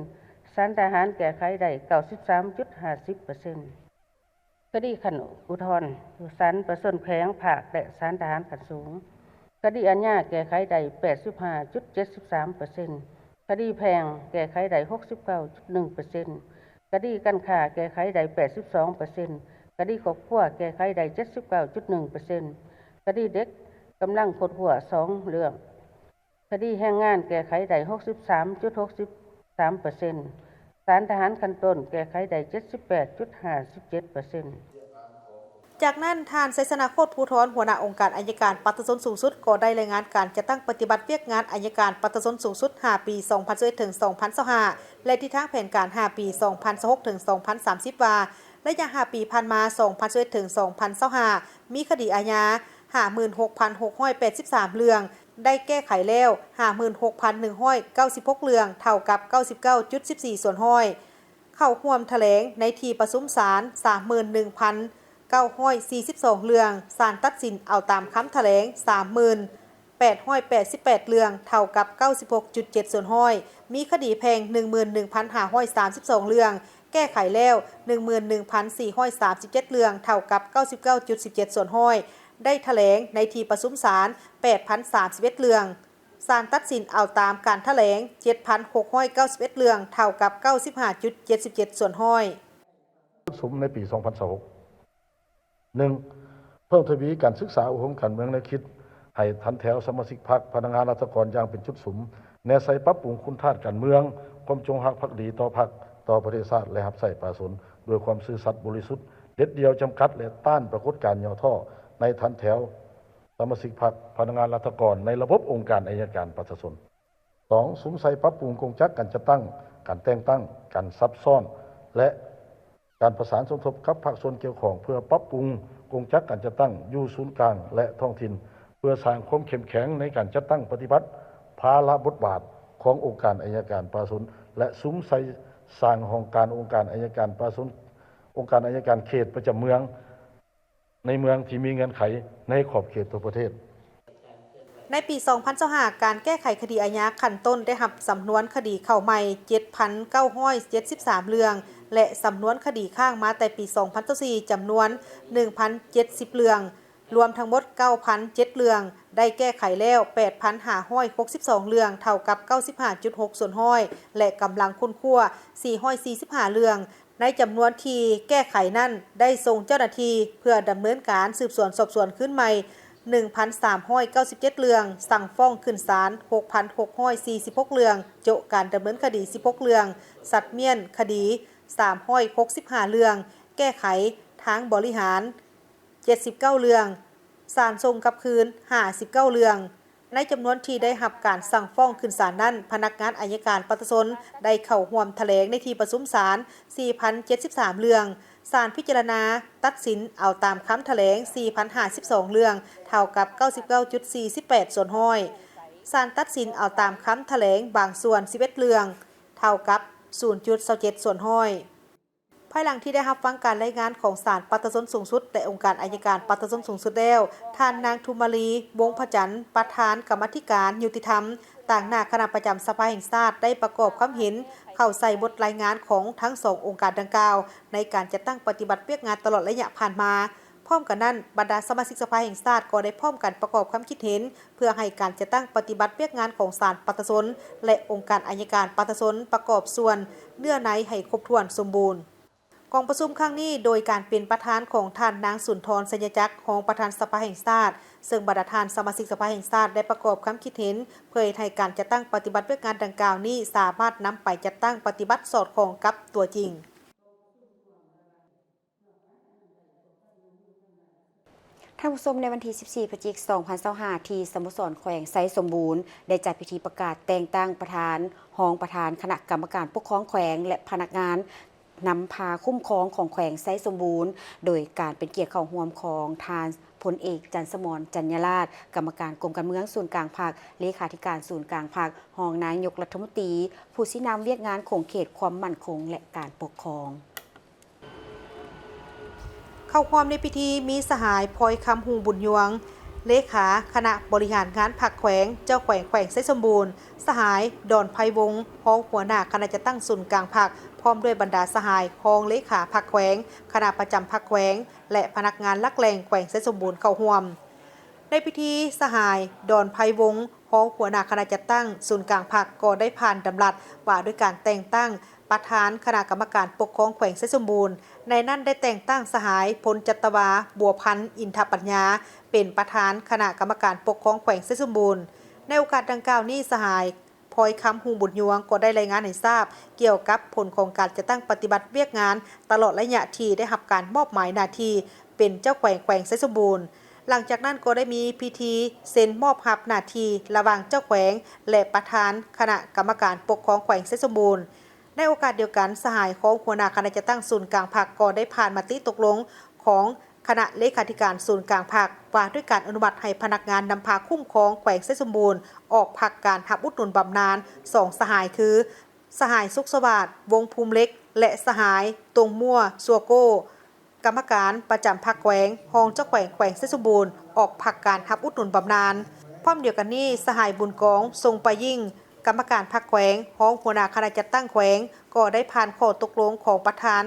ສານທະຫານແກ້ໄຂໄດ້ເກົ້າສິບສາມຈຸດຫ້າສິບເປີເຊັນ. ຄະດີຂັ້ນອຸທອນຢູ່ສານປະຊາຊົນແຂວງ, ພາກ ແລະ ສານທະຫານຂັ້ນສູງ. ຄະດີອາຍາແກ້ໄຂໄດ້ແປດສິບຫ້າຈຸດເຈັດສິບສາມເປີເຊັນ, ຄະດີແພ່ງແກ້ໄຂໄດ້ຫົກສິບເກົ້າຈຸດໜຶ່ງເປີເຊັນ, ຄະດີການຄ້າແກ້ໄຂໄດ້ແປດສິບສອງເປີເຊັນ, ຄະດີຄອບຄົວແກ້ໄຂໄດ້ເຈັດສິບເກົ້າຈຸດໜຶ່ງເປີເຊັນ, ຄະດີເດັກກຳລັງຄົ້ນຄວ້າສອງເລື່ອງ. ຄະດີແຮງງານແກ້ໄຂໄດ້ຫົກສິບສາມຈຸດຫົກສິບສາມເປີເຊັນ, ສານທະຫານຂັ້ນຕົ້ນແກ້ໄຂໄດ້ເຈັດສິບແປດຈຸດຫ້າສິບເຈັດເປີເຊັນ. ຈາກນັ້ນ, ທ່ານ ໄຊຊະນະ ໂຄດພູທອນ ຫົວໜ້າອົງການໄອຍະການປະຊາຊົນສູງສຸດ ກໍໄດ້ລາຍງານການຈັດຕັ້ງປະຕິບັດວຽກງານໄອຍະການປະຊາຊົນສູງສຸດ ຫ້າປີ ສອງພັນຊາວເອັດ ເຖິງ ສອງພັນຊາວຫ້າ ແລະ ທິດທາງແຜນການ ຫ້າປີ ສອງພັນຊາວຫົກ ເຖິງ ສອງພັນສາມສິບ ວ່າ ໄລຍະ ຫ້າປີ ຜ່ານມາ ສອງພັນຊາວເອັດ ເຖິງ ສອງພັນຊາວຫ້າ ມີຄະດີອາຍາ ຫ້າໝື່ນຫົກພັນຫົກຮ້ອຍແປດສິບສາມເລື່ອງ, ໄດ້ແກ້ໄຂແລ້ວ ຫ້າໝື່ນຫົກພັນໜຶ່ງຮ້ອຍເກົ້າສິບຫົກເລື່ອງ, ເທົ່າກັບເກົ້າສິບເກົ້າຈຸດສິບສີ່ສ່ວນຮ້ອຍ. ເຂົ້າຮ່ວມຖະແຫຼງໃນທີ່ປະຊຸມສານ ສາມໝື່ນໜຶ່ງພັນເກົ້າຮ້ອຍສີ່ສິບສອງເລື່ອງ, ສານຕັດສິນເອົາຕາມຄຳຖະແຫຼງ ສາມໝື່ນແປດຮ້ອຍແປດສິບແປດເລື່ອງ, ເທົ່າກັບເກົ້າສິບຫົກຈຸດເຈັດສ່ວນຮ້ອຍ. ມີຄະດີແພ່ງ ໜຶ່ງໝື່ນໜຶ່ງພັນຫ້າຮ້ອຍສາມສິບສອງເລື່ອງ, ແກ້ໄຂແລ້ວ ໜຶ່ງໝື່ນໜຶ່ງພັນສີ່ຮ້ອຍສາມສິບເຈັດເລື່ອງ, ເທົ່າກັບເກົ້າສິບເກົ້າຈຸດສິບເຈັດສ່ວນຮ້ອຍ. ໄດ້ຖະແຫຼງໃນທີ່ປະຊຸມສານ ແປດພັນສາມສິບເອັດເລື່ອງ, ສານຕັດສິນເອົາຕາມການຖະແຫຼງ ເຈັດພັນຫົກຮ້ອຍເກົ້າສິບເອັດເລື່ອງ, ເທົ່າກັບເກົ້າສິບຫ້າຈຸດເຈັດສິບເຈັດສ່ວນຮ້ອຍ. ຈຸດສຸມໃນປີສອງພັນຊາວຫົກ ໜຶ່ງ ເພີ່ມທະວີການສຶກສາອົບຮົມການເມືອງແນວຄິດໃຫ້ຖັນແຖວສະມາຊິກພັກ, ພະນັກງານລັດຖະກອນຢ່າງເປັນຈຸດສຸມ, ແນໃສ່ປັບປຸງຄຸນທາດການເມືອງ, ຄວາມຈົງຮັກພັກດີຕໍ່ພັກ, ຕໍ່ປະເທດຊາດ ແລະ ຮັບໃຊ້ປະຊາຊົນດ້ວຍຄວາມຊື່ສັດບໍລິສຸດ, ເດັດດ່ຽວຈຳກັດ ແລະ ຕ້ານປາກົດການຫຍໍ້ທໍ້ໃນຖັນແຖວ ສະມາຊິກພັກ, ພະນັກງານລັດຖະກອນໃນລະບົບອົງການໄອຍະການປະຊາຊົນ. ສອງ ສຸມໃສ່ປັບປຸງກົງຈັກການຈັດຕັ້ງ, ການແຕ່ງຕັ້ງ, ການຊັບຊ້ອນ ແລະ ການປະສານສົມທົບກັບພາກສ່ວນກ່ຽວຂ້ອງ ເພື່ອປັບປຸງກົງຈັກການຈັດຕັ້ງຢູ່ສູນກາງ ແລະ ທ້ອງຖິ່ນ ເພື່ອສ້າງຄວາມເຂັ້ມແຂງໃນການຈັດຕັ້ງປະຕິບັດພາລະບົດບາດຂອງອົງການໄອຍະການປະຊາຊົນ ແລະ ສຸມໃສ່ສ້າງຫ້ອງການອົງການໄອຍະການປະຊາຊົນ, ອົງການໄອຍະການເຂດປະຈຳເມືອງ ໃນເມືອງທີ່ມີເງື່ອນໄຂໃນຂອບເຂດທົ່ວປະເທດ. ໃນປີສອງພັນຊາວຫ້າ ການແກ້ໄຂຄະດີອາຍາຂັ້ນຕົ້ນໄດ້ຮັບສຳນວນຄະດີເຂົ້າໃໝ່ ເຈັດພັນເກົ້າຮ້ອຍເຈັດສິບສາມເລື່ອງ ແລະ ສຳນວນຄະດີຄ້າງມາແຕ່ປີສອງພັນຊາວສີ່ ຈຳນວນ ໜຶ່ງພັນເຈັດສິບເລື່ອງ, ລວມທັງໝົດ ເກົ້າພັນເຈັດເລື່ອງ, ໄດ້ແກ້ໄຂແລ້ວ ແປດພັນຫ້າຮ້ອຍຫົກສິບສອງເລື່ອງ, ເທົ່າກັບ ເກົ້າສິບຫ້າຈຸດຫົກສ່ວນຮ້ອຍ ແລະ ກຳລັງຄົ້ນຄວ້າ ສີ່ຮ້ອຍສີ່ສິບຫ້າເລື່ອງ. ໃນຈຳນວນທີ່ແກ້ໄຂນັ້ນ ໄດ້ສົ່ງເຈົ້າໜ້າທີ່ເພື່ອດຳເນີນການສືບສວນສອບສວນຄືນໃໝ່ ໜຶ່ງພັນສາມຮ້ອຍເກົ້າສິບເຈັດເລື່ອງ, ສັ່ງຟ້ອງຂຶ້ນສານ ຫົກພັນຫົກຮ້ອຍສີ່ສິບຫົກເລື່ອງ, ໂຈະການດຳເນີນຄະດີ ສິບຫົກເລື່ອງ, ສັດມ້ຽນຄະດີ ສາມຮ້ອຍຫົກສິບຫ້າເລື່ອງ, ແກ້ໄຂທາງບໍລິຫານ ເຈັດສິບເກົ້າເລື່ອງ, ສານສົ່ງກັບຄືນ ຫ້າສິບເກົ້າເລື່ອງ. ໃນຈຳນວນທີ່ໄດ້ຮັບການສັ່ງຟ້ອງຂຶ້ນສານນັ້ນ, ພະນັກງານໄອຍະການປະຊາຊົນໄດ້ເຂົ້າຮ່ວມຖະແຫຼງໃນທີ່ປະຊຸມສານ ສີ່ພັນເຈັດສິບສາມເລື່ອງ, ສານພິຈາລະນາຕັດສິນເອົາຕາມຄຳຖະແຫຼງ ສີ່ພັນຫ້າສິບສອງເລື່ອງ ເທົ່າກັບ ເກົ້າສິບເກົ້າຈຸດສີ່ສິບແປດສ່ວນຮ້ອຍ. ສານຕັດສິນເອົາຕາມຄຳຖະແຫຼງບາງສ່ວນ ສິບເອັດເລື່ອງ ເທົ່າກັບ ສູນຈຸດຊາວເຈັດສ່ວນຮ້ອຍ. ພາຍຫຼັງທີ່ໄດ້ຮັບຟັງການລາຍງານຂອງສານປະຊາຊົນສູງສຸດ ແລະ ອົງການໄອຍະການປະຊາຊົນສູງສຸດແລ້ວ, ທ່ານນາງ ທຸມມາລີ ວົງພະຈັນ ປະທານກຳມາທິການຍຸຕິທຳ ຕາງໜ້າຄະນະປະຈຳສະພາແຫ່ງຊາດ ໄດ້ປະກອບຄຳເຫັນເຂົ້າໃສ່ບົດລາຍງານຂອງທັງສອງອົງການດັ່ງກ່າວ ໃນການຈັດຕັ້ງປະຕິບັດວຽກງານຕະຫຼອດໄລຍະຜ່ານມາ. ພ້ອມກັນນັ້ນ, ບັນດາສະມາຊິກສະພາແຫ່ງຊາດກໍໄດ້ພ້ອມກັນປະກອບຄຳຄິດເຫັນ ເພື່ອໃຫ້ການຈັດຕັ້ງປະຕິບັດວຽກງານຂອງສານປະຊາຊົນ ແລະ ອົງການໄອຍະການປະຊາຊົນປະກອບສ່ວນເນື້ອໃນໃຫ້ຄົບຖ້ວນສົມບູນ. ກອງປະຊຸມຄັ້ງນີ້ ໂດຍການເປັນປະທານຂອງທ່ານນາງ ສຸນທອນ ໄຊຍະຈັກ ຮອງປະທານສະພາແຫ່ງຊາດ, ເຊິ່ງບັນດາທ່ານສະມາຊິກສະພາແຫ່ງຊາດໄດ້ປະກອບຄຳຄິດເຫັນ ເພື່ອເຮັດໃຫ້ການຈັດຕັ້ງປະຕິບັດວຽກງານດັ່ງກ່າວນີ້ ສາມາດນຳໄປຈັດຕັ້ງປະຕິບັດສອດຄ່ອງກັບຕົວຈິງ. ທ່ານຜູ້ຊົມ, ໃນວັນທີສິບສີ່ ພະຈິກ ສອງພັນຊາວຫ້າ ທີ່ສະໂມສອນແຂວງໄຊສົມບູນ ໄດ້ຈັດພິທີປະກາດແຕ່ງຕັ້ງປະທານ, ຮອງປະທານຄະນະກຳມະການປົກຄອງແຂວງ ແລະ ພະນັກງານນຳພາຄຸ້ມຄອງຂອງແຂວງໄຊສົມບູນ, ໂດຍການເປັນກຽດເຂົ້າຮ່ວມຂອງທ່ານ ພົນເອກ ຈັນສະໝອນ ຈັນຍາລາດ ກຳມະການກົມການເມືອງສູນກາງພັກ, ເລຂາທິການສູນກາງພັກ, ຮອງນາຍົກລັດຖະມົນຕີ, ຜູ້ຊີ້ນຳວຽກງານຂົງເຂດຄວາມໝັ້ນຄົງ ແລະ ການປົກຄອງ. ເຂົ້າຮ່ວມໃນພິທີມີສະຫາຍ ພອຍຄຳ ຮຸ່ງບຸນຍວງ ເລຂາຄະນະບໍລິຫານງານພັກແຂວງ, ເຈົ້າແຂວງແຂວງໄຊສົມບູນ, ສະຫາຍ ດອນໄພວົງ ຮອງຫົວໜ້າຄະນະຈັດຕັ້ງສູນກາງພັກ, ພ້ອມດ້ວຍບັນດາສະຫາຍຮອງເລຂາພັກແຂວງ, ຄະນະປະຈຳພັກແຂວງ ແລະ ພະນັກງານຫຼັກແຫຼ່ງແຂວງໄຊສົມບູນເຂົ້າຮ່ວມ. ໃນພິທີ, ສະຫາຍ ດອນໄພວົງ ຮອງຫົວໜ້າຄະນະຈັດຕັ້ງສູນກາງພັກ ກໍໄດ້ຜ່ານດຳລັດວ່າດ້ວຍການແຕ່ງຕັ້ງປະທານຄະນະກຳມະການປົກຄອງແຂວງໄຊສົມບູນ, ໃນນັ້ນໄດ້ແຕ່ງຕັ້ງສະຫາຍ ພົນຈັດຕະວາ ບົວພັນ ອິນທະປັນຍາ ເປັນປະທານຄະນະກຳມະການປົກຄອງແຂວງໄຊສົມບູນ. ໃນໂອກາດດັ່ງກ່າວນີ້, ສະຫາຍ ພອຍຄຳ ຮຸ່ງບຸນຍວງ ກໍໄດ້ລາຍງານໃຫ້ຊາບກ່ຽວກັບຜົນຂອງການຈັດຕັ້ງປະຕິບັດວຽກງານຕະຫຼອດໄລຍະທີ່ໄດ້ຮັບການມອບໝາຍໜ້າທີ່ເປັນເຈົ້າແຂວງແຂວງໄຊສົມບູນ. ຫຼັງຈາກນັ້ນກໍໄດ້ມີພິທີເຊັນມອບຮັບໜ້າທີ່ລະຫວ່າງເຈົ້າແຂວງ ແລະ ປະທານຄະນະກຳມະການປົກຄອງແຂວງໄຊສົມບູນ. ໃນໂອກາດດຽວກັນ, ສະຫາຍຮອງຫົວໜ້າຄະນະຈັດຕັ້ງສູນກາງພັກກໍໄດ້ຜ່ານມະຕິຕົກລົງຂອງຄະນະເລຂາທິການສູນກາງພັກ ວ່າດ້ວຍການອະນຸມັດໃຫ້ພະນັກງານນຳພາຄຸ້ມຄອງແຂວງໄຊສົມບູນ ອອກພັກການຮັບອຸດໜູນບຳນານສອງສະຫາຍ ຄື ສະຫາຍ ສຸກສະຫວາດ ວົງພູມເຫຼັກ ແລະ ສະຫາຍ ຕົງມົວ ຊົ່ວໂກ້ ກຳມະການປະຈຳພັກແຂວງ, ຮອງເຈົ້າແຂວງແຂວງໄຊສົມບູນ ອອກພັກການຮັບອຸດໜູນບຳນານ. ພ້ອມດຽວກັນນີ້, ສະຫາຍ ບຸນກອງ ຊົງປາຍິ່ງ ກຳມະການພັກແຂວງ, ຮອງຫົວໜ້າຄະນະຈັດຕັ້ງແຂວງ ກໍໄດ້ຜ່ານຂໍ້ຕົກລົງຂອງປະທານ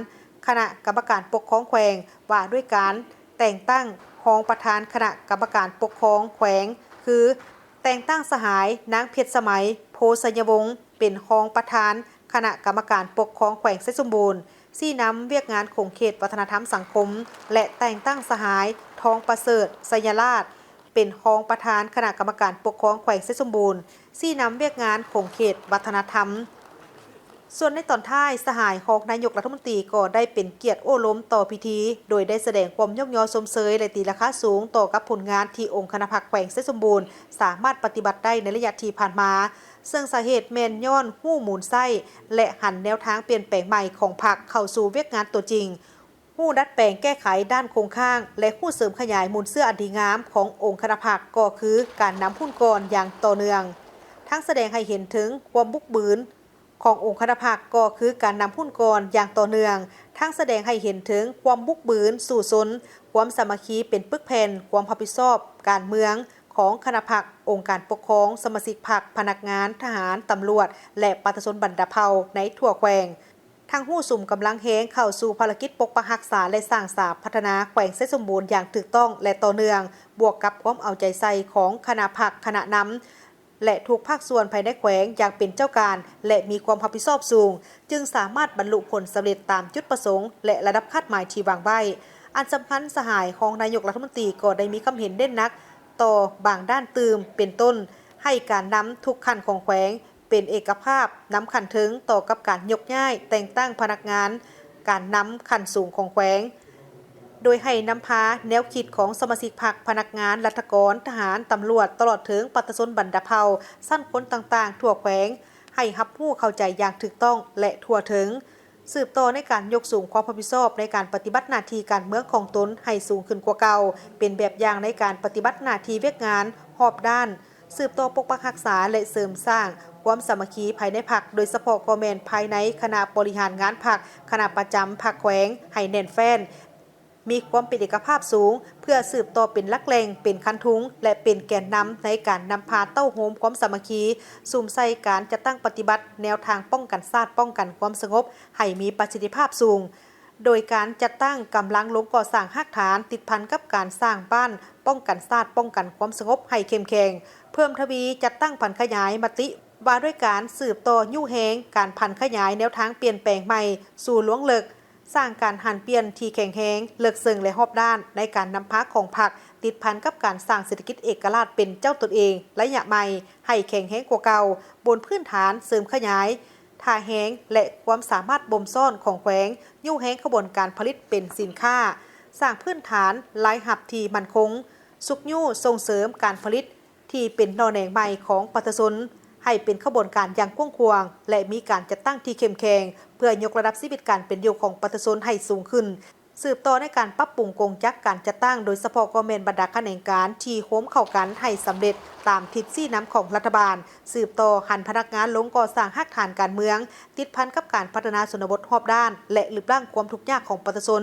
ຄະນະກຳມະການປົກຄອງແຂວງ ວ່າດ້ວຍການແຕ່ງຕັ້ງຮອງປະທານຄະນະກຳມະການປົກຄອງແຂວງ ຄື ແຕ່ງຕັ້ງສະຫາຍ ນາງ ເພັດສະໄໝ ໂພໄຊຍະວົງ ເປັນຮອງປະທານຄະນະກຳມະການປົກຄອງແຂວງໄຊສົມບູນ, ຊີ້ນຳວຽກງານຂົງເຂດວັດທະນະທຳສັງຄົມ ແລະ ແຕ່ງຕັ້ງສະຫາຍ ທອງປະເສີດ ໄຊຍະລາດ ເປັນຮອງປະທານຄະນະກຳມະການປົກຄອງແຂວງໄຊສົມບູນ, ຊີ້ນຳວຽກງານຂົງເຂດວັດທະນະທຳ. ສ່ວນໃນຕອນທ້າຍ, ສະຫາຍຮອງນາຍົກລັດຖະມົນຕີກໍໄດ້ເປັນກຽດໂອ້ລົມຕໍ່ພິທີ, ໂດຍໄດ້ສະແດງຄວາມຍົກຍໍຊົມເຊີຍ ແລະ ຕີລາຄາສູງຕໍ່ກັບຜົນງານທີ່ອົງຄະນະພັກແຂວງໄຊສົມບູນສາມາດປະຕິບັດໄດ້ໃນໄລຍະທີ່ຜ່ານມາ, ເຊິ່ງສາເຫດແມ່ນຍ້ອນຮູ້ໝູນໃຊ້ ແລະ ຫັນແນວທາງປ່ຽນແປງໃໝ່ຂອງພັກເຂົ້າສູ່ວຽກງານຕົວຈິງ, ຮູ້ດັດແປງແກ້ໄຂດ້ານຄົງຄ້າງ ແລະ ຮູ້ເສີມຂະຫຍາຍມູນເຊື້ອອັນດີງາມຂອງອົງຄະນະພັກ ກໍຄືການນຳຮຸ່ນກ່ອນຢ່າງຕໍ່ເນື່ອງ, ທັງສະແດງໃຫ້ເຫັນເຖິງຄວາມບຸກບືນຂອງອົງຄະນະພັກ ກໍຄືການນຳຮຸ່ນກ່ອນຢ່າງຕໍ່ເນື່ອງ, ທັງສະແດງໃຫ້ເຫັນເຖິງຄວາມບຸກບືນສູ້ຊົນ, ຄວາມສາມັກຄີເປັນປຶກແຜ່ນ, ຄວາມຮັບຜິດຊອບການເມືອງຂອງຄະນະພັກ, ອົງການປົກຄອງ, ສະມາຊິກພັກ, ພະນັກງານ, ທະຫານ, ຕຳຫຼວດ ແລະ ປະຊາຊົນບັນດາເຜົ່າໃນທົ່ວແຂວງ. ທັງຮູ້ສຸມກຳລັງແຮງເຂົ້າສູ່ພາລະກິດປົກປັກຮັກສາ ແລະ ສ້າງສາພັດທະນາແຂວງໄຊສົມບູນຢ່າງຖືກຕ້ອງ ແລະ ຕໍ່ເນື່ອງ, ບວກກັບຄວາມເອົາໃຈໃສ່ຂອງຄະນະພັກ, ຄະນະນຳ ແລະ ທຸກພາກສ່ວນພາຍໃນແຂວງຢ່າງເປັນເຈົ້າການ ແລະ ມີຄວາມຮັບຜິດຊອບສູງ, ຈຶ່ງສາມາດບັນລຸຜົນສຳເລັດຕາມຈຸດປະສົງ ແລະ ລະດັບຄາດໝາຍທີ່ວາງໄວ້. ອັນສຳຄັນ, ສະຫາຍຮອງນາຍົກລັດຖະມົນຕີກໍໄດ້ມີຄຳເຫັນເນັ້ນໜັກຕໍ່ບາງດ້ານຕື່ມ, ເປັນຕົ້ນ, ໃຫ້ການນຳທຸກຂັ້ນຂອງແຂວງ ເປັນເອກະພາບນຳຂັ້ນເທິງຕໍ່ກັບການຍົກຍ້າຍແຕ່ງຕັ້ງພະນັກງານການນຳຂັ້ນສູງຂອງແຂວງ, ໂດຍໃຫ້ນຳພາແນວຄິດຂອງສະມາຊິກພັກ, ພະນັກງານ, ລັດຖະກອນ, ທະຫານ, ຕຳຫຼວດ, ຕະຫຼອດເຖິງປະຊາຊົນບັນດາເຜົ່າ, ຊັ້ນຄົນຕ່າງໆທົ່ວແຂວງ ໃຫ້ຮັບຮູ້ເຂົ້າໃຈຢ່າງຖືກຕ້ອງ ແລະ ທົ່ວເຖິງ. ສືບຕໍ່ໃນການຍົກສູງຄວາມຮັບຜິດຊອບໃນການປະຕິບັດໜ້າທີ່ການເມືອງຂອງຕົນໃຫ້ສູງຂຶ້ນກວ່າເກົ່າ, ເປັນແບບຢ່າງໃນການປະຕິບັດໜ້າທີ່ວຽກງານຮອບດ້ານ, ສືບຕໍ່ປົກປັກຮັກສາ ແລະ ເສີມສ້າງຄວາມສາມັກຄີພາຍໃນພັກ, ໂດຍສະເພາະກໍແມ່ນພາຍໃນຄະນະບໍລິຫານງານພັກ, ຄະນະປະຈຳພັກແຂວງ ໃຫ້ແໜ້ນແຟ້ນ, ມີຄວາມເປັນເອກະພາບສູງ ເພື່ອສືບຕໍ່ເປັນຫຼັກແຫຼ່ງ, ເປັນຄັນທຸງ ແລະ ເປັນແກນນຳໃນການນຳພາເຕົ້າໂຮມຄວາມສາມັກຄີ, ສຸມໃສ່ການຈັດຕັ້ງປະຕິບັດແນວທາງປ້ອງກັນຊາດ, ປ້ອງກັນຄວາມສະຫງົບໃຫ້ມີປະສິດທິພາບສູງ, ໂດຍການຈັດຕັ້ງກຳລັງລົງກໍ່ສ້າງຮາກຖານ ຕິດພັນກັບການສ້າງບ້ານປ້ອງກັນຊາດ, ປ້ອງກັນຄວາມສະຫງົບໃຫ້ເຂັ້ມແຂງ, ເພີ່ມທະວີຈັດຕັ້ງຜັນຂະຫຍາຍມະຕິວ່າດ້ວຍການສືບຕໍ່ຍູ້ແຮງການຜັນຂະຫຍາຍແນວທາງປ່ຽນແປງໃໝ່ສູ່ລວງເລິກ, ສ້າງການຫັນປ່ຽນທີ່ແຂງແຮງ, ເລິກເຊິ່ງ ແລະ ຮອບດ້ານໃນການນຳພາຂອງພັກ, ຕິດພັນກັບການສ້າງເສດຖະກິດເອກະລາດເປັນເຈົ້າຕົນເອງໄລຍະໃໝ່ໃຫ້ແຂງແຮງກວ່າເກົ່າ, ບົນພື້ນຖານເສີມຂະຫຍາຍທ່າແຮງ ແລະ ຄວາມສາມາດບົ່ມຊ້ອນຂອງແຂວງ, ຍູ້ແຮງຂະບວນການຜະລິດເປັນສິນຄ້າ, ສ້າງພື້ນຖານລາຍຮັບທີ່ໝັ້ນຄົງ, ຊຸກຍູ້ສົ່ງເສີມການຜະລິດ ທີ່ເປັນໜໍ່ແໜງໃໝ່ຂອງປະຊາຊົນ ໃຫ້ເປັນຂະບວນການຢ່າງກວ້າງຂວາງ ແລະ ມີການຈັດຕັ້ງທີ່ເຂັ້ມແຂງ ເພື່ອຍົກລະດັບຊີວິດການເປັນຢູ່ຂອງປະຊາຊົນໃຫ້ສູງຂຶ້ນ, ສືບຕໍ່ໃນການປັບປຸງກົງຈັກການຈັດຕັ້ງ, ໂດຍສະເພາະກໍແມ່ນບັນດາຂະແໜງການທີ່ໂຮມເຂົ້າກັນໃຫ້ສຳເລັດຕາມທິດຊີ້ນຳຂອງລັດຖະບານ, ສືບຕໍ່ຫັນພະນັກງານລົງກໍ່ສ້າງຮາກຖານການເມືອງ, ຕິດພັນກັບການພັດທະນາຊົນນະບົດຮອບດ້ານ ແລະ ລຶບລ້າງຄວາມທຸກຍາກຂອງປະຊາຊົນ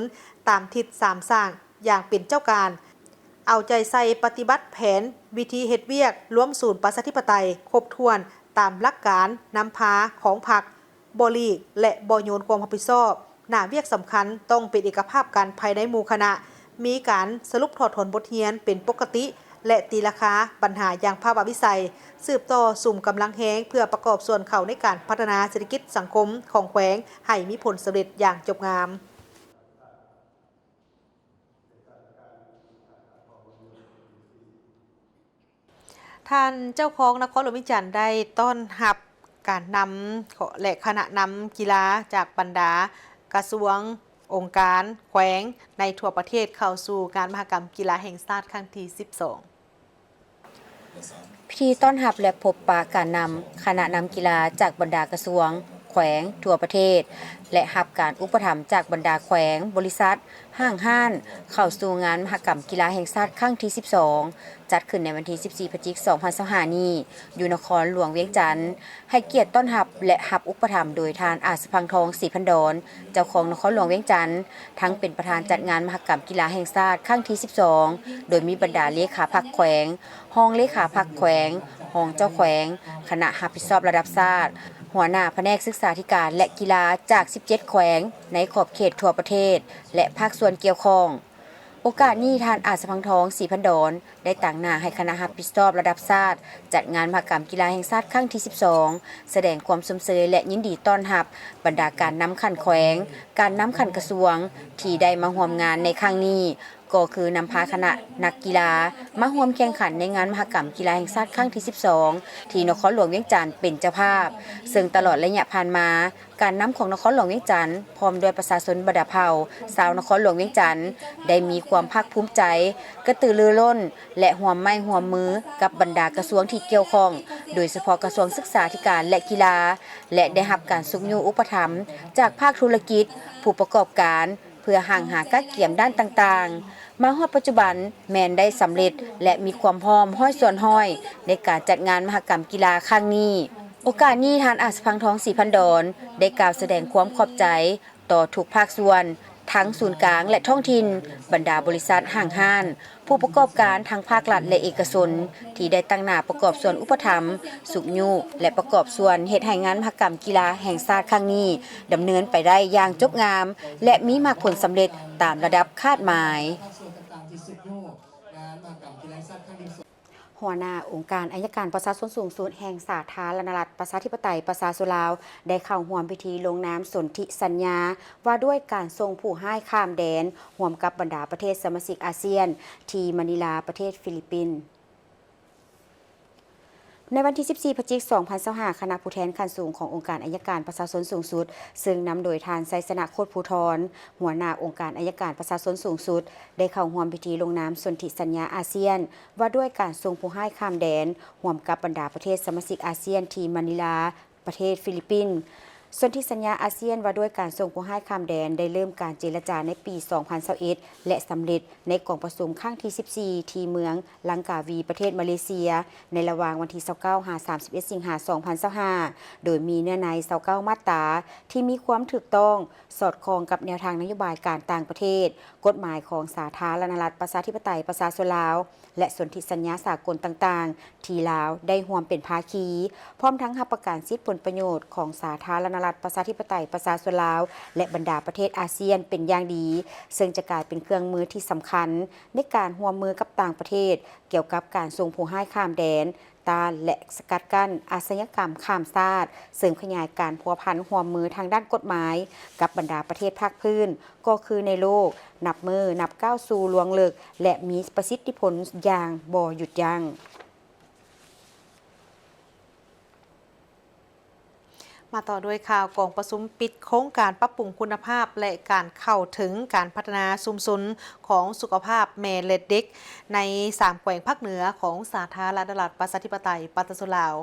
ຕາມທິດສາມສ້າງ ຢ່າງເປັນເຈົ້າການ, ເອົາໃຈໃສ່ປະຕິບັດແຜນວິທີເຮັດວຽກລວມສູນປະຊາທິປະໄຕຄົບຖ້ວນຕາມຫຼັກການນຳພາຂອງພັກ, ບໍ່ຫຼີກ ແລະ ບໍ່ໂຍນຄວາມຮັບຜິດຊອບ, ໜ້າວຽກສຳຄັນຕ້ອງເປັນເອກະພາບກັນພາຍໃນໝູ່ຄະນະ, ມີການສະຫຼຸບຖອດຖອນບົດຮຽນເປັນປົກກະຕິ ແລະ ຕີລາຄາບັນຫາຢ່າງພາວະວິໄສ, ສືບຕໍ່ສຸມກຳລັງແຮງເພື່ອປະກອບສ່ວນເຂົ້າໃນການພັດທະນາເສດຖະກິດສັງຄົມຂອງແຂວງໃຫ້ມີຜົນສຳເລັດຢ່າງຈົບງາມ. ທ່ານເຈົ້າຄອງນະຄອນຫຼວງວຽງຈັນໄດ້ຕ້ອນຮັບການນຳ ແລະ ຄະນະນຳກິລາຈາກບັນດາກະຊວງ, ອົງການ, ແຂວງໃນທົ່ວປະເທດເຂົ້າສູ່ງານມະຫະກຳກິລາແຫ່ງຊາດຄັ້ງທີສິບສອງ. ພິທີຕ້ອນຮັບ ແລະ ພົບປະການນຳຄະນະນຳກິລາຈາກບັນດາກະຊວງ, ແຂວງທົ່ວປະເທດ ແລະ ຮັບການອຸປະຖຳຈາກບັນດາແຂວງ, ບໍລິສັດ, ຫ້າງຮ້ານ ເຂົ້າສູ່ງານມະຫະກຳກິລາແຫ່ງຊາດຄັ້ງທີສິບສອງ ຈັດຂຶ້ນໃນວັນທີສິບສີ່ ພະຈິກ ສອງພັນຊາວຫ້ານີ້ ຢູ່ນະຄອນຫຼວງວຽງຈັນ, ໃຫ້ກຽດຕ້ອນຮັບ ແລະ ຮັບອຸປະຖຳໂດຍທ່ານ ອາດສະພັງທອງ ສີພັນດອນ ເຈົ້າຄອງນະຄອນຫຼວງວຽງຈັນ ທັງເປັນປະທານຈັດງານມະຫະກຳກິລາແຫ່ງຊາດຄັ້ງທີສິບສອງ ໂດຍມີບັນດາເລຂາພັກແຂວງ, ຮອງເລຂາພັກແຂວງ, ຮອງເຈົ້າແຂວງ, ຄະນະຮັບຜິດຊອບລະດັບຊາດ, ຫົວໜ້າພະແນກສຶກສາທິການ ແລະ ກິລາຈາກສິບເຈັດແຂວງໃນຂອບເຂດທົ່ວປະເທດ ແລະ ພາກສ່ວນກ່ຽວຂ້ອງ. ໂອກາດນີ້ ທ່ານ ອາດສະພັງທອງ ສີພັນດອນ ໄດ້ຕາງໜ້າໃຫ້ຄະນະຮັບຜິດຊອບລະດັບຊາດ ຈັດງານມະຫະກຳກິລາແຫ່ງຊາດຄັ້ງທີສິບສອງ ສະແດງຄວາມຊົມເຊີຍ ແລະ ຍິນດີຕ້ອນຮັບບັນດາການນຳຂັ້ນແຂວງ, ການນຳຂັ້ນກະຊວງ ທີ່ໄດ້ມາຮ່ວມງານໃນຄັ້ງນີ້ ກໍຄືນຳພາຄະນະນັກກິລາມາຮ່ວມແຂ່ງຂັນໃນງານມະຫະກຳກິລາແຫ່ງຊາດຄັ້ງທີສິບສອງ ທີ່ນະຄອນຫຼວງວຽງຈັນເປັນເຈົ້າພາບ, ເຊິ່ງຕະຫຼອດໄລຍະຜ່ານມາ ການນຳຂອງນະຄອນຫຼວງວຽງຈັນ ພ້ອມດ້ວຍປະຊາຊົນບັນດາເຜົ່າຊາວນະຄອນຫຼວງວຽງຈັນ ໄດ້ມີຄວາມພາກພູມໃຈ, ກະຕືລືລົ້ນ ແລະ ຮ່ວມໄມ້ຮ່ວມມືກັບບັນດາກະຊວງທີ່ກ່ຽວຂ້ອງ, ໂດຍສະເພາະກະຊວງສຶກສາທິການ ແລະ ກິລາ ແລະ ໄດ້ຮັບການຊຸກຍູ້ອຸປະຖຳຈາກພາກທຸລະກິດ, ຜູ້ປະກອບການ ເພື່ອຮ່າງຫາກະກຽມດ້ານຕ່າງໆ. ມາຮອດປັດຈຸບັນແມ່ນໄດ້ສຳເລັດ ແລະ ມີຄວາມພ້ອມຮ້ອຍສ່ວນຮ້ອຍໃນການຈັດງານມະຫະກຳກິລາຄັ້ງນີ້. ໂອກາດນີ້ ທ່ານ ອາດສະພັງທອງ ສີພັນດອນ ໄດ້ກ່າວສະແດງຄວາມຂອບໃຈຕໍ່ທຸກພາກສ່ວນ ທັງສູນກາງ ແລະ ທ້ອງຖິ່ນ, ບັນດາບໍລິສັດ, ຫ້າງຮ້ານ, ຜູ້ປະກອບການທັງພາກລັດ ແລະ ເອກະຊົນ ທີ່ໄດ້ຕັ້ງໜ້າປະກອບສ່ວນອຸປະຖຳ, ຊຸກຍູ້ ແລະ ປະກອບສ່ວນເຮັດໃຫ້ງານມະຫະກຳກິລາແຫ່ງຊາດຄັ້ງນີ້ ດຳເນີນໄປໄດ້ຢ່າງຈົບງາມ ແລະ ມີໝາກຜົນສຳເລັດຕາມລະດັບຄາດໝາຍ. ຫົວໜ້າອົງການໄອຍະການປະຊາຊົນສູງສຸດແຫ່ງສາທາລະນະລັດ ປະຊາທິປະໄຕ ປະຊາຊົນລາວ ໄດ້ເຂົ້າຮ່ວມພິທີລົງນາມສົນທິສັນຍາ ວ່າດ້ວຍການສົ່ງຜູ້ຮ້າຍຂ້າມແດນ ຮ່ວມກັບບັນດາປະເທດສະມາຊິກອາຊຽນ ທີ່ມະນີລາ ປະເທດຟີລິບປິນ. ໃນວັນທີສິບສີ່ ພະຈິກ ສອງພັນຊາວຫ້າ ຄະນະຜູ້ແທນຂັ້ນສູງຂອງອົງການໄອຍະການປະຊາຊົນສູງສຸດ ເຊິ່ງນຳໂດຍທ່ານ ໄຊຊະນະ ໂຄດພູທອນ ຫົວໜ້າອົງການໄອຍະການປະຊາຊົນສູງສຸດ ໄດ້ເຂົ້າຮ່ວມພິທີລົງນາມສົນທິສັນຍາອາຊຽນ ວ່າດ້ວຍການສົ່ງຜູ້ຮ້າຍຂ້າມແດນ ຮ່ວມກັບບັນດາປະເທດສະມາຊິກອາຊຽນ ທີ່ມະນີລາ ປະເທດຟີລິບປິນ. ສົນທິສັນຍາອາຊຽນວ່າດ້ວຍການສົ່ງຜູ້ຮ້າຍຂ້າມແດນ ໄດ້ເລີ່ມການເຈລະຈາໃນປີສອງພັນຊາວເອັດ ແລະ ສຳເລັດໃນກອງປະຊຸມຄັ້ງທີສິບສີ່ ທີ່ເມືອງລັງກາວີ ປະເທດມາເລເຊຍ ໃນລະຫວ່າງວັນທີຊາວເກົ້າ ຫາ ສາມສິບເອັດ ສິງຫາ ສອງພັນຊາວຫ້າ ໂດຍມີເນື້ອໃນຊາວເກົ້າມາດຕາ ທີ່ມີຄວາມຖືກຕ້ອງ, ສອດຄ່ອງກັບແນວທາງນະໂຍບາຍການຕ່າງປະເທດ, ກົດໝາຍຂອງສາທາລະນະລັດ ປະຊາທິປະໄຕ ປະຊາຊົນລາວ ແລະ ສົນທິສັນຍາສາກົນຕ່າງໆ ທີ່ລາວໄດ້ຮ່ວມເປັນພາຄີ, ພ້ອມທັງຮັບປະກັນສິດຜົນປະໂຫຍດຂອງສາທາລະນະລັດ ປະຊາທິປະໄຕ ປະຊາຊົນລາວ ແລະ ບັນດາປະເທດອາຊຽນເປັນຢ່າງດີ, ເຊິ່ງຈະກາຍເປັນເຄື່ອງມືທີ່ສຳຄັນໃນການຮ່ວມມືກັບຕ່າງປະເທດ ກ່ຽວກັບການສົ່ງຜູ້ຮ້າຍຂ້າມແດນ, ຕ້ານ ແລະ ສະກັດກັ້ນອາຊະຍາກຳຂ້າມຊາດ, ເສີມຂະຫຍາຍການພົວພັນຮ່ວມມືທາງດ້ານກົດໝາຍກັບບັນດາປະເທດພາກພື້ນ, ກໍຄືໃນໂລກ, ນັບມື້ນັບກ້າວສູ່ລວງເລິກ ແລະ ມີປະສິດທິຜົນຢ່າງບໍ່ຢຸດຢັ້ງ. ມາຕໍ່ດ້ວຍຂ່າວກອງປະຊຸມປິດໂຄງການປັບປຸງຄຸນນະພາບ ແລະ ການເຂົ້າເຖິງການພັດທະນາຊຸມຊົນຂອງສຸຂະພາບແມ່ ແລະ ເດັກ ໃນສາມແຂວງພາກເໜືອຂອງສາທາລະນະລັດ ປະຊາທິປະໄຕ ປະຊາຊົນລາວ.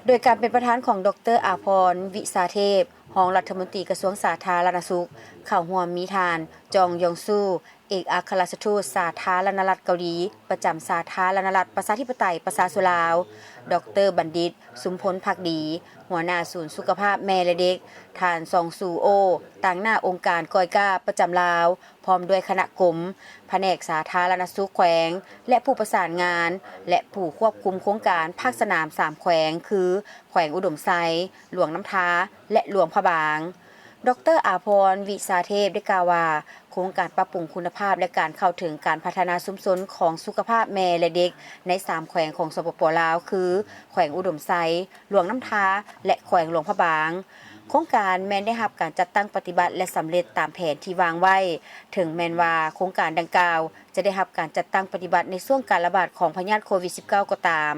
ໂດຍການເປັນປະທານຂອງ ດອກເຕີ ອາພອນ ວິສາເທບ ຮອງລັດຖະມົນຕີກະຊວງສາທາລະນະສຸກ, ເຂົ້າຮ່ວມມີທ່ານ ຈອງ ຢອງຊູ ເອກອັກຄະລັດຖະທູດສາທາລະນະລັດເກົາຫຼີ ປະຈຳສາທາລະນະລັດ ປະຊາທິປະໄຕ ປະຊາຊົນລາວ, ດອກເຕີ ບັນດິດ ຊຸມພົນ ພັກດີ ຫົວໜ້າສູນສຸຂະພາບແມ່ ແລະ ເດັກ, ທ່ານ ຊອງ ຊູໂອ ຕາງໜ້າອົງການກອຍກາປະຈຳລາວ, ພ້ອມດ້ວຍຄະນະກົມ, ພະແນກສາທາລະນະສຸກແຂວງ ແລະ ຜູ້ປະສານງານ ແລະ ຜູ້ຄວບຄຸມໂຄງການພາກສະໜາມສາມແຂວງ ຄື ແຂວງອຸດົມໄຊ, ຫຼວງນ້ຳທາ ແລະ ຫຼວງພະບາງ. ດອກເຕີ ອາພອນ ວິສາເທບ ໄດ້ກ່າວວ່າ ໂຄງການປັບປຸງຄຸນນະພາບ ແລະ ການເຂົ້າເຖິງການພັດທະນາຊຸມຊົນຂອງສຸຂະພາບແມ່ ແລະ ເດັກ ໃນສາມແຂວງຂອງ ສປປ ລາວ ຄື ແຂວງອຸດົມໄຊ, ຫຼວງນ້ຳທາ ແລະ ແຂວງຫຼວງພະບາງ. ໂຄງການແມ່ນໄດ້ຮັບການຈັດຕັ້ງປະຕິບັດ ແລະ ສຳເລັດຕາມແຜນທີ່ວາງໄວ້, ເຖິງແມ່ນວ່າໂຄງການດັ່ງກ່າວຈະໄດ້ຮັບການຈັດຕັ້ງປະຕິບັດໃນຊ່ວງການລະບາດຂອງພະຍາດໂຄວິດສິບເກົ້າກໍຕາມ,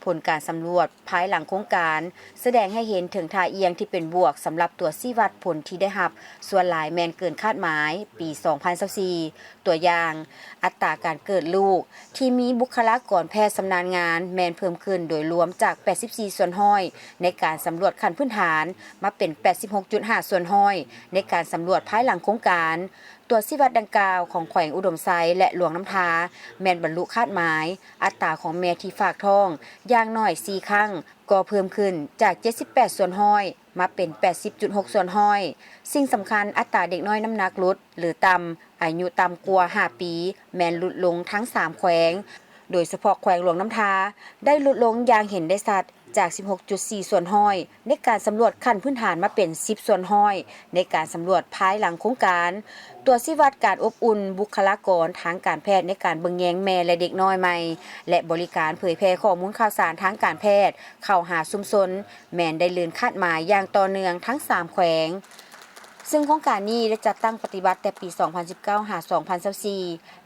ຜົນການສຳຫຼວດພາຍຫຼັງໂຄງການສະແດງໃຫ້ເຫັນເຖິງທ່າອ່ຽງທີ່ເປັນບວກສຳລັບຕົວຊີ້ວັດຜົນທີ່ໄດ້ຮັບ, ສ່ວນຫຼາຍແມ່ນເກີນຄາດໝາຍ. ປີສອງພັນຊາວສີ່ ຕົວຢ່າງ, ອັດຕາການເກີດລູກທີ່ມີບຸກຄະລາກອນແພດຊຳນານງານແມ່ນເພີ່ມຂຶ້ນໂດຍລວມຈາກແປດສິບສີ່ສ່ວນຮ້ອຍໃນການສຳຫຼວດຂັ້ນພື້ນຖານ ມາເປັນແປດສິບຫົກຈຸດຫ້າສ່ວນຮ້ອຍໃນການສຳຫຼວດພາຍຫຼັງໂຄງການ. ຕົວຊີ້ວັດດັ່ງກ່າວຂອງແຂວງອຸດົມໄຊ ແລະ ຫຼວງນ້ຳທາ ແມ່ນບັນລຸຄາດໝາຍ, ອັດຕາຂອງແມ່ທີ່ຝາກທ້ອງຢ່າງໜ້ອຍສີ່ຄັ້ງ ກໍເພີ່ມຂຶ້ນຈາກເຈັດສິບແປດສ່ວນຮ້ອຍ ມາເປັນແປດສິບຈຸດຫົກສ່ວນຮ້ອຍ. ສິ່ງສຳຄັນ, ອັດຕາເດັກນ້ອຍນ້ຳໜັກຫຼຸດ ຫຼື ຕ່ຳ, ອາຍຸຕ່ຳກວ່າຫ້າປີ ແມ່ນຫຼຸດລົງທັງສາມແຂວງ, ໂດຍສະເພາະແຂວງຫຼວງນ້ຳທາ ໄດ້ຫຼຸດລົງຢ່າງເຫັນໄດ້ຊັດ ຈາກສິບຫົກຈຸດສີ່ສ່ວນຮ້ອຍໃນການສຳຫຼວດຂັ້ນພື້ນຖານ ມາເປັນສິບສ່ວນຮ້ອຍໃນການສຳຫຼວດພາຍຫຼັງໂຄງການ. ຕົວຊີ້ວັດການອົບອຸ່ນບຸກຄະລາກອນທາງການແພດໃນການເບິ່ງແຍງແມ່ ແລະ ເດັກນ້ອຍໃໝ່ ແລະ ບໍລິການເຜີຍແຜ່ຂໍ້ມູນຂ່າວສານທາງການແພດເຂົ້າຫາຊຸມຊົນ ແມ່ນໄດ້ເລື່ອນຄາດໝາຍຢ່າງຕໍ່ເນື່ອງທັງສາມແຂວງ, ເຊິ່ງໂຄງການນີ້ໄດ້ຈັດຕັ້ງປະຕິບັດແຕ່ປີສອງພັນສິບເກົ້າ ຫາ ສອງພັນຊາວສີ່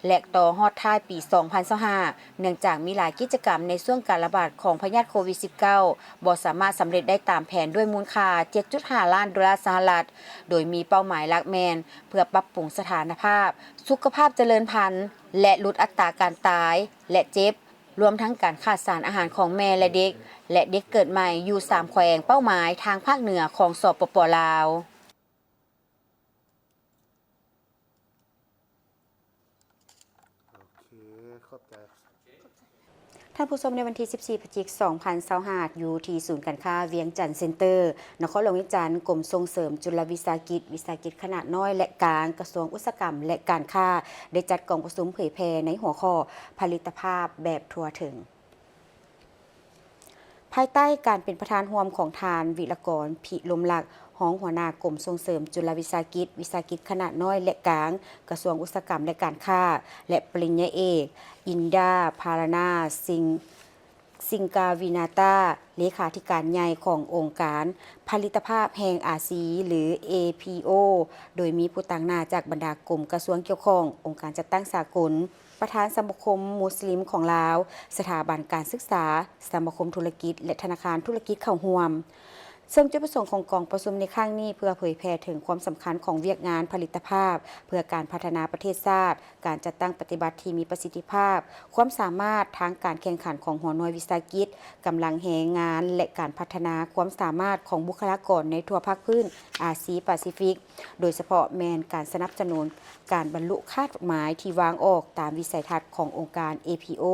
ແລະ ຕໍ່ຮອດທ້າຍປີສອງພັນຊາວຫ້າ ເນື່ອງຈາກມີຫຼາຍກິດຈະກຳໃນຊ່ວງການລະບາດຂອງພະຍາດໂຄວິດສິບເກົ້າ ບໍ່ສາມາດສຳເລັດໄດ້ຕາມແຜນ ດ້ວຍມູນຄ່າເຈັດຈຸດຫ້າລ້ານໂດລາສະຫະລັດ, ໂດຍມີເປົ້າໝາຍຫຼັກແມ່ນເພື່ອປັບປຸງສະຖານະພາບສຸຂະພາບຈະເລີນພັນ ແລະ ຫຼຸດອັດຕາການຕາຍ ແລະ ເຈັບ, ລວມທັງການຂາດສານອາຫານຂອງແມ່ ແລະ ເດັກ ແລະ ເດັກເກີດໃໝ່ຢູ່ສາມແຂວງເປົ້າໝາຍທາງພາກເໜືອຂອງ ສປປ ລາວ. ໂອເຄ ຂອບໃຈ. ທ່ານຜູ້ຊົມ, ໃນວັນທີສິບສີ່ ພະຈິກ ສອງພັນຊາວຫ້າ ຢູ່ທີ່ສູນການຄ້າວຽງຈັນເຊັນເຕີ ນະຄອນຫຼວງວຽງຈັນ, ກົມສົ່ງເສີມຈຸລະວິສາຫະກິດ, ວິສາຫະກິດຂະໜາດນ້ອຍ ແລະ ກາງ, ກະຊວງອຸດສາຫະກຳ ແລະ ການຄ້າ ໄດ້ຈັດກອງປະຊຸມເຜີຍແຜ່ໃນຫົວຂໍ້ ຜະລິດຕະພາບແບບທົ່ວເຖິງ. ພາຍໃຕ້ການເປັນປະທານຮ່ວມຂອງທ່ານ ວິລະກອນ ພິລົມລັກ ຮອງຫົວໜ້າກົມສົ່ງເສີມຈຸລະວິສາຫະກິດ, ວິສາຫະກິດຂະໜາດນ້ອຍ ແລະ ກາງ, ກະຊວງອຸດສາຫະກຳ ແລະ ການຄ້າ ແລະ ປະລິນຍາເອກ ອິນດາ ພາລານາ ສິງ ສິງກາວິນາຕາ ເລຂາທິການໃຫຍ່ຂອງອົງການຜະລິດຕະພາບແຫ່ງອາຊີ ຫຼື ເອພີໂອ ໂດຍມີຜູ້ຕາງໜ້າຈາກບັນດາກົມກະຊວງກ່ຽວຂ້ອງ, ອົງການຈັດຕັ້ງສາກົນ, ປະທານສະມາຄົມມຸສລິມຂອງລາວ, ສະຖາບັນການສຶກສາ, ສະມາຄົມທຸລະກິດ ແລະ ທະນາຄານທຸລະກິດເຂົ້າຮ່ວມ. ເຊິ່ງຈຸດປະສົງຂອງກອງປະຊຸມໃນຄັ້ງນີ້ ເພື່ອເຜີຍແຜ່ເຖິງຄວາມສຳຄັນຂອງວຽກງານຜະລິດຕະພາບ ເພື່ອການພັດທະນາປະເທດຊາດ, ການຈັດຕັ້ງປະຕິບັດທີ່ມີປະສິດທິພາບ, ຄວາມສາມາດທາງການແຂ່ງຂັນຂອງຫົວໜ່ວຍວິສາຫະກິດ, ກຳລັງແຮງງານ ແລະ ການພັດທະນາຄວາມສາມາດຂອງບຸກຄະລາກອນໃນທົ່ວພາກພື້ນອາຊີປາຊີຟິກ, ໂດຍສະເພາະແມ່ນການສະໜັບສະໜູນການບັນລຸຄາດໝາຍທີ່ວາງອອກຕາມວິໄສທັດຂອງອົງການ ເອພີໂອ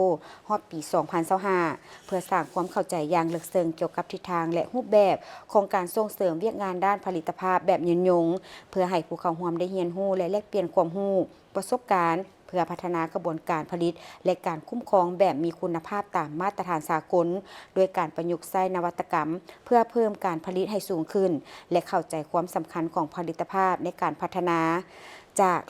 ຮອດປີສອງພັນຊາວຫ້າ ເພື່ອສ້າງຄວາມເຂົ້າໃຈຢ່າງເລິກເຊິ່ງກ່ຽວກັບທິດທາງ ແລະ ຮູບແບບຂອງການສົ່ງເສີມວຽກງານດ້ານຜະລິດຕະພາບແບບຍືນຍົງ, ເພື່ອໃຫ້ຜູ້ເຂົ້າຮ່ວມໄດ້ຮຽນຮູ້ ແລະ ແລກປ່ຽນຄວາມຮູ້, ປະສົບການ, ເພື່ອພັດທະນາຂະບວນການຜະລິດ ແລະ ການຄຸ້ມຄອງແບບມີຄຸນນະພາບຕາມມາດຕະຖານສາກົນ, ດ້ວຍການປະຍຸກໃຊ້ນະວັດຕະກຳ ເພື່ອເພີ່ມການຜະລິດໃຫ້ສູງຂຶ້ນ ແລະ ເຂົ້າໃຈຄວາມສຳຄັນຂອງຜະລິດຕະພາບໃນການພັດທະນາ ຈາກ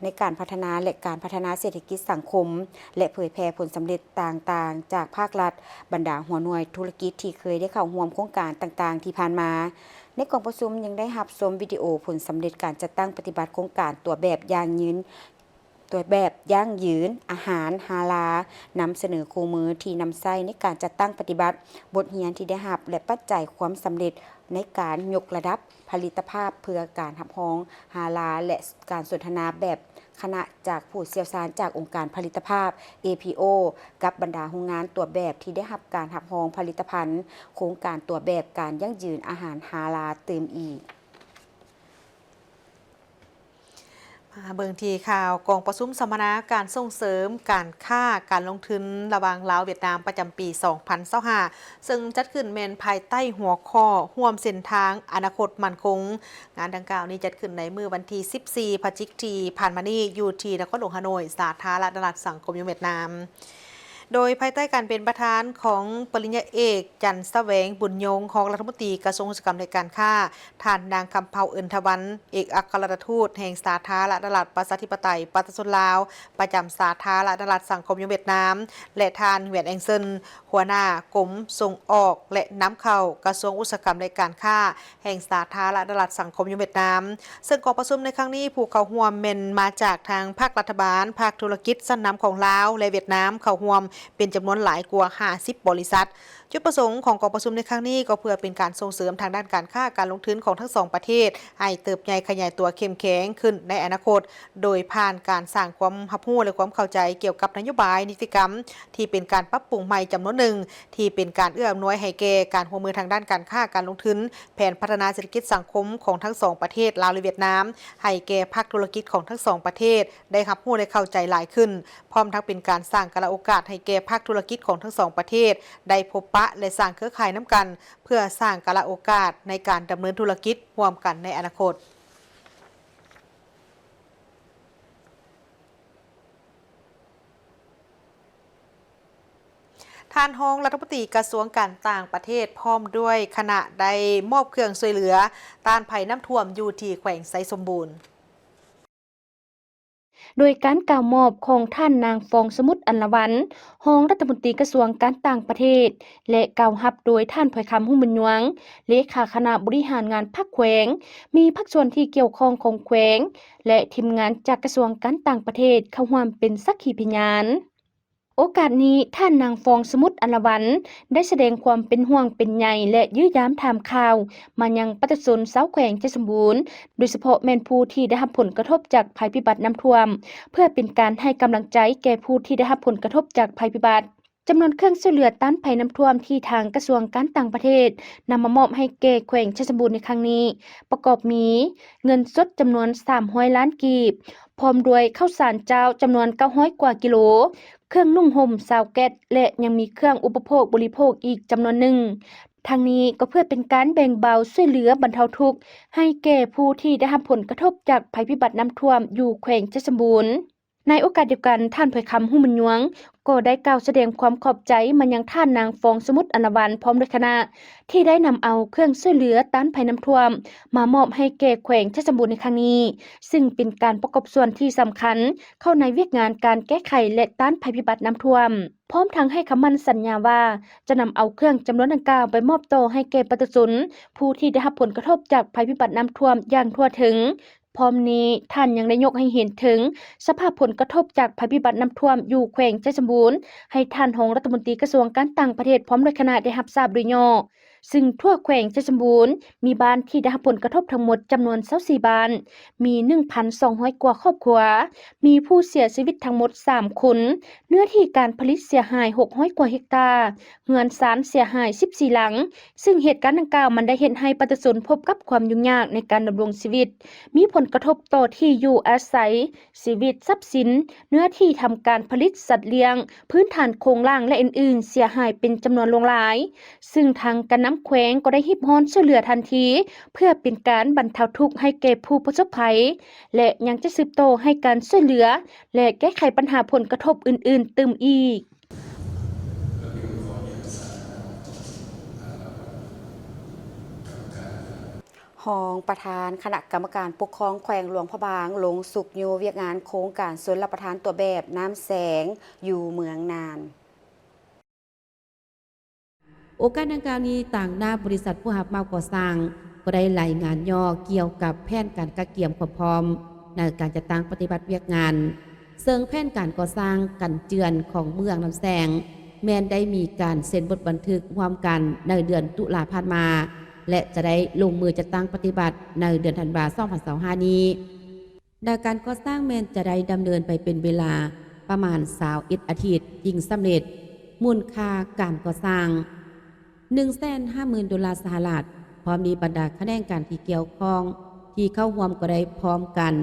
ໃນການພັດທະນາ ແລະ ການພັດທະນາເສດຖະກິດສັງຄົມ ແລະ ເຜີຍແຜ່ຜົນສຳເລັດຕ່າງໆຈາກພາກລັດ, ບັນດາຫົວໜ່ວຍທຸລະກິດທີ່ເຄີຍໄດ້ເຂົ້າຮ່ວມໂຄງການຕ່າງໆທີ່ຜ່ານມາ. ໃນກອງປະຊຸມຍັງໄດ້ຮັບຊົມວິດີໂອຜົນສຳເລັດການຈັດຕັ້ງປະຕິບັດໂຄງການຕົວແບບຢັ້ງຢືນ, ຕົວແບບຢັ້ງຢືນອາຫານຮາລາ, ນຳສະເໜີຄູ່ມືທີ່ນຳໃຊ້ໃນການຈັດຕັ້ງປະຕິບັດ, ບົດຮຽນທີ່ໄດ້ຮັບ ແລະ ປັດໄຈຄວາມສຳເລັດ ໃນການຍົກລະດັບຜະລິດຕະພາບເພື່ອການຮັບຮອງຮາລາ ແລະ ການສົນທະນາແບບຄະນະຈາກຜູ້ຊ່ຽວຊານຈາກອົງການຜະລິດຕະພາບ ເອພີໂອ ກັບບັນດາໂຮງງານຕົວແບບທີ່ໄດ້ຮັບການຮັບຮອງຜະລິດຕະພັນໂຄງການຕົວແບບການຢັ້ງຢືນອາຫານຮາລາຕື່ມອີກ. ມາເບິ່ງທີ່ຂ່າວກອງປະຊຸມສຳມະນາການສົ່ງເສີມການຄ້າການລົງທຶນລະຫວ່າງລາວຫວຽດນາມປະຈຳປີສອງພັນຊາວຫ້າ ເຊິ່ງຈັດຂຶ້ນແມ່ນພາຍໃຕ້ຫົວຂໍ້ຮ່ວມເສັ້ນທາງອະນາຄົດໝັ້ນຄົງ. ງານດັ່ງກ່າວນີ້ຈັດຂຶ້ນໃນມື້ວັນທີສິບສີ່ ພະຈິກທີ່ຜ່ານມານີ້ ຢູ່ທີ່ນະຄອນຫຼວງຮາໂນ້ຍ ສາທາລະນະລັດສັງຄົມນິຍົມຫວຽດນາມ. ໂດຍພາຍໃຕ້ການເປັນປະທານຂອງປະລິນຍາເອກ ຈັນສະແຫວງ ບຸນຍົງ ຮອງລັດຖະມົນຕີກະຊວງອຸດສາຫະກຳ ແລະ ການຄ້າ, ທ່ານນາງ ຄຳເພົາ ເອິນທະວັນ ເອກອັກຄະລັດຖະທູດແຫ່ງສາທາລະນະລັດປະຊາທິປະໄຕປະຊາຊົນລາວ ປະຈຳສາທາລະນະລັດສັງຄົມນິຍົມຫວຽດນາມ ແລະ ທ່ານ ຫວຽນ ແອງເຊິນ ຫົວໜ້າກົມສົ່ງອອກ ແລະ ນຳເຂົ້າ ກະຊວງອຸດສາຫະກຳ ແລະ ການຄ້າ ແຫ່ງສາທາລະນະລັດສັງຄົມນິຍົມຫວຽດນາມ. ເຊິ່ງກອງປະຊຸມໃນຄັ້ງນີ້ ຜູ້ເຂົ້າຮ່ວມແມ່ນມາຈາກທາງພາກລັດຖະບານ, ພາກທຸລະກິດຊັ້ນນຳຂອງລາວ ແລະ ຫວຽດນາມ ເຂົ້າຮ່ວມເປັນຈຳນວນຫຼາຍກວ່າຫ້າສິບບໍລິສັດ. ຈຸດປະສົງຂອງກອງປະຊຸມໃນຄັ້ງນີ້ ກໍເພື່ອເປັນການສົ່ງເສີມທາງດ້ານການຄ້າການລົງທຶນຂອງທັງສອງປະເທດ ໃຫ້ເຕີບໃຫຍ່ຂະຫຍາຍຕົວເຂັ້ມແຂງຂຶ້ນໃນອະນາຄົດ, ໂດຍຜ່ານການສ້າງຄວາມຮັບຮູ້ ແລະ ຄວາມເຂົ້າໃຈກ່ຽວກັບນະໂຍບາຍ, ນິຕິກຳທີ່ເປັນການປັບປຸງໃໝ່ຈຳນວນໜຶ່ງ ທີ່ເປັນການເອື້ອອຳນວຍໃຫ້ແກ່ການຮ່ວມມືທາງດ້ານການຄ້າການລົງທຶນ, ແຜນພັດທະນາເສດຖະກິດສັງຄົມຂອງທັງສອງປະເທດລາວ ແລະ ຫວຽດນາມ ໃຫ້ແກ່ພາກທຸລະກິດຂອງທັງສອງປະເທດໄດ້ຮັບຮູ້ ແລະ ເຂົ້າໃຈຫຼາຍຂຶ້ນ, ພ້ອມທັງເປັນການສ້າງກາລະໂອກາດໃຫ້ແກ່ພາກທຸລະກິດຂອງທັງສອງປະເທດໄດ້ພົບປະ ແລະ ສ້າງເຄືອຂ່າຍນຳກັນ ເພື່ອສ້າງກາລະໂອກາດໃນການດຳເນີນທຸລະກິດຮ່ວມກັນໃນອະນາຄົດ. ທ່ານຮອງລັດຖະມົນຕີກະຊວງການຕ່າງປະເທດ ພ້ອມດ້ວຍຄະນະ ໄດ້ມອບເຄື່ອງຊ່ວຍເຫຼືອຕ້ານໄພນ້ຳຖ້ວມຢູ່ທີ່ແຂວງໄຊສົມບູນ. ໂດຍການກ່າວມອບຂອງທ່ານນາງ ຟອງສະໝຸດ ອັນລະວັນ ຮອງລັດຖະມົນຕີກະຊວງການຕ່າງປະເທດ ແລະ ກ່າວຮັບໂດຍທ່ານ ພອຍຄຳ ຮຸ່ງບຸນຍວງ ເລຂາຄະນະບໍລິຫານງານພັກແຂວງ, ມີພາກສ່ວນທີ່ກ່ຽວຂ້ອງຂອງແຂວງ ແລະ ທີມງານຈາກກະຊວງການຕ່າງປະເທດເຂົ້າຮ່ວມເປັນສັກຂີພະຍານ. ໂອກາດນີ້ ທ່ານນາງ ຟອງສະໝຸດ ອັນລະວັນ ໄດ້ສະແດງຄວາມເປັນຫ່ວງເປັນໃຍ ແລະ ຢ້ຽມຢາມຖາມຂ່າວມາຍັງປະຊາຊົນຊາວແຂວງໄຊສົມບູນ, ໂດຍສະເພາະແມ່ນຜູ້ທີ່ໄດ້ຮັບຜົນກະທົບຈາກໄພພິບັດນ້ຳຖ້ວມ, ເພື່ອເປັນການໃຫ້ກຳລັງໃຈແກ່ຜູ້ທີ່ໄດ້ຮັບຜົນກະທົບຈາກໄພພິບັດ. ຈຳນວນເຄື່ອງຊ່ວຍເຫຼືອຕ້ານໄພນ້ຳຖ້ວມທີ່ທາງກະຊວງການຕ່າງປະເທດນຳມາມອບໃຫ້ແກ່ແຂວງໄຊສົມບູນໃນຄັ້ງນີ້ ປະກອບມີ ເງິນສົດຈຳນວນສາມຮ້ອຍລ້ານກີບ, ພ້ອມດ້ວຍເຂົ້າສານເຈົ້າຈຳນວນເກົ້າຮ້ອຍກວ່າກິໂລ, ເຄື່ອງນຸ່ງຫົ່ມຊາວແກັດ ແລະ ຍັງມີເຄື່ອງອຸປະໂພກບໍລິໂພກອີກຈຳນວນໜຶ່ງ. ທັງນີ້ກໍເພື່ອເປັນການແບ່ງເບົາຊ່ວຍເຫຼືອບັນເທົາທຸກໃຫ້ແກ່ຜູ້ທີ່ໄດ້ຮັບຜົນກະທົບຈາກໄພພິບັດນ້ຳຖ້ວມຢູ່ແຂວງໄຊສົມບູນ. ໃນໂອກາດດຽວກັນ, ທ່ານ ພອຍຄຳ ຮຸ່ງບຸນຍວງ ກໍໄດ້ກ່າວສະແດງຄວາມຂອບໃຈມາຍັງທ່ານນາງ ຟອງສະໝຸດ ອັນລະວັນ ພ້ອມດ້ວຍຄະນະ ທີ່ໄດ້ນຳເອົາເຄື່ອງຊ່ວຍເຫຼືອຕ້ານໄພນ້ຳຖ້ວມມາມອບໃຫ້ແກ່ແຂວງໄຊສົມບູນໃນຄັ້ງນີ້, ຊຶ່ງເປັນການປະກອບສ່ວນທີ່ສຳຄັນເຂົ້າໃນວຽກງານການແກ້ໄຂ ແລະ ຕ້ານໄພພິບັດນ້ຳຖ້ວມ. ພ້ອມທັງໃຫ້ຄຳໝັ້ນສັນຍາວ່າ ຈະນຳເອົາເຄື່ອງຈຳນວນດັ່ງກ່າວໄປມອບຕໍ່ໃຫ້ແກ່ປະຊາຊົນຜູ້ທີ່ໄດ້ຮັບຜົນກະທົບຈາກໄພພິບັດນ້ຳຖ້ວມຢ່າງທົ່ວເຖິງ. ພ້ອມນີ້, ທ່ານຍັງໄດ້ຍົກໃຫ້ເຫັນເຖິງສະພາບຜົນກະທົບຈາກໄພພິບັດນ້ຳຖ້ວມຢູ່ແຂວງໄຊສົມບູນ ໃຫ້ທ່ານຮອງລັດຖະມົນຕີກະຊວງການຕ່າງປະເທດພ້ອມດ້ວຍຄະນະໄດ້ຮັບຊາບໂດຍຫຍໍ້. ຊຶ່ງທົ່ວແຂວງໄຊສົມບູນ ມີບ້ານທີ່ໄດ້ຮັບຜົນກະທົບທັງໝົດຈຳນວນຊາວສີ່ບ້ານ, ມີໜຶ່ງພັນສອງຮ້ອຍກວ່າຄອບຄົວ, ມີຜູ້ເສຍຊີວິດທັງໝົດສາມຄົນ, ເນື້ອທີ່ການຜະລິດເສຍຫາຍຫົກຮ້ອຍກວ່າເຮັກຕາ, ເຮືອນຊານເສຍຫາຍສິບສີ່ຫຼັງ, ຊຶ່ງເຫດການດັ່ງກ່າວມັນໄດ້ເຮັດໃຫ້ປະຊາຊົນພົບກັບຄວາມຫຍຸ້ງຍາກໃນການດຳລົງຊີວິດ, ມີຜົນກະທົບຕໍ່ທີ່ຢູ່ອາໄສ, ຊີວິດ, ຊັບສິນ, ເນື້ອທີ່ທຳການຜະລິດ, ສັດລ້ຽງ, ພື້ນຖານໂຄງລ່າງ ແລະ ອື່ນໆ ເສຍຫາຍເປັນຈຳນວນຫຼວງຫຼາຍ, ຊຶ່ງທາງການນຳແຂວງກໍໄດ້ຮີບຮ້ອນຊ່ວຍເຫຼືອທັນທີ ເພື່ອເປັນການບັນເທົາທຸກໃຫ້ແກ່ຜູ້ປະສົບໄພ ແລະ ຍັງຈະສືບຕໍ່ໃຫ້ການຊ່ວຍເຫຼືອ ແລະ ແກ້ໄຂບັນຫາຜົນກະທົບອື່ນໆຕື່ມອີກ. ຮອງປະທານຄະນະກຳມະການປົກຄອງແຂວງຫຼວງພະບາງ ລົງຊຸກຍູ້ວຽກງານໂຄງການຊົນລະປະທານຕົວແບບນ້ຳແສງຢູ່ເມືອງນານ. ໂອກາດດັ່ງກ່າວນີ້, ຕາງໜ້າບໍລິສັດຜູ້ຮັບເໝົາກໍ່ສ້າງກໍໄດ້ລາຍງານຫຍໍ້ກ່ຽວກັບແຜນການກະກຽມຄວາມພ້ອມໃນການຈັດຕັ້ງປະຕິບັດວຽກງານ, ເຊິ່ງແຜນການກໍ່ສ້າງກັນເຈື່ອນຂອງເມືອງນ້ຳແສງ ແມ່ນໄດ້ມີການເຊັນບົດບັນທຶກຮ່ວມກັນໃນເດືອນຕຸລາຜ່ານມາ ແລະ ຈະໄດ້ລົງມືຈັດຕັ້ງປະຕິບັດໃນເດືອນທັນວາ ສອງພັນຊາວຫ້ານີ້. ແລະ ການກໍ່ສ້າງແມ່ນຈະໄດ້ດຳເນີນໄປເປັນເວລາປະມານຊາວເອັດອາທິດຈຶ່ງສຳເລັດ, ມູນຄ່າການກໍ່ສ້າງໜຶ່ງແສນຫ້າໝື່ນໂດລາສະຫະລັດ, ພ້ອມນີ້ບັນດາຂະແໜງການທີ່ກ່ຽວຂ້ອງທີ່ເຂົ້າຮ່ວມກໍໄດ້ພ້ອມກັນ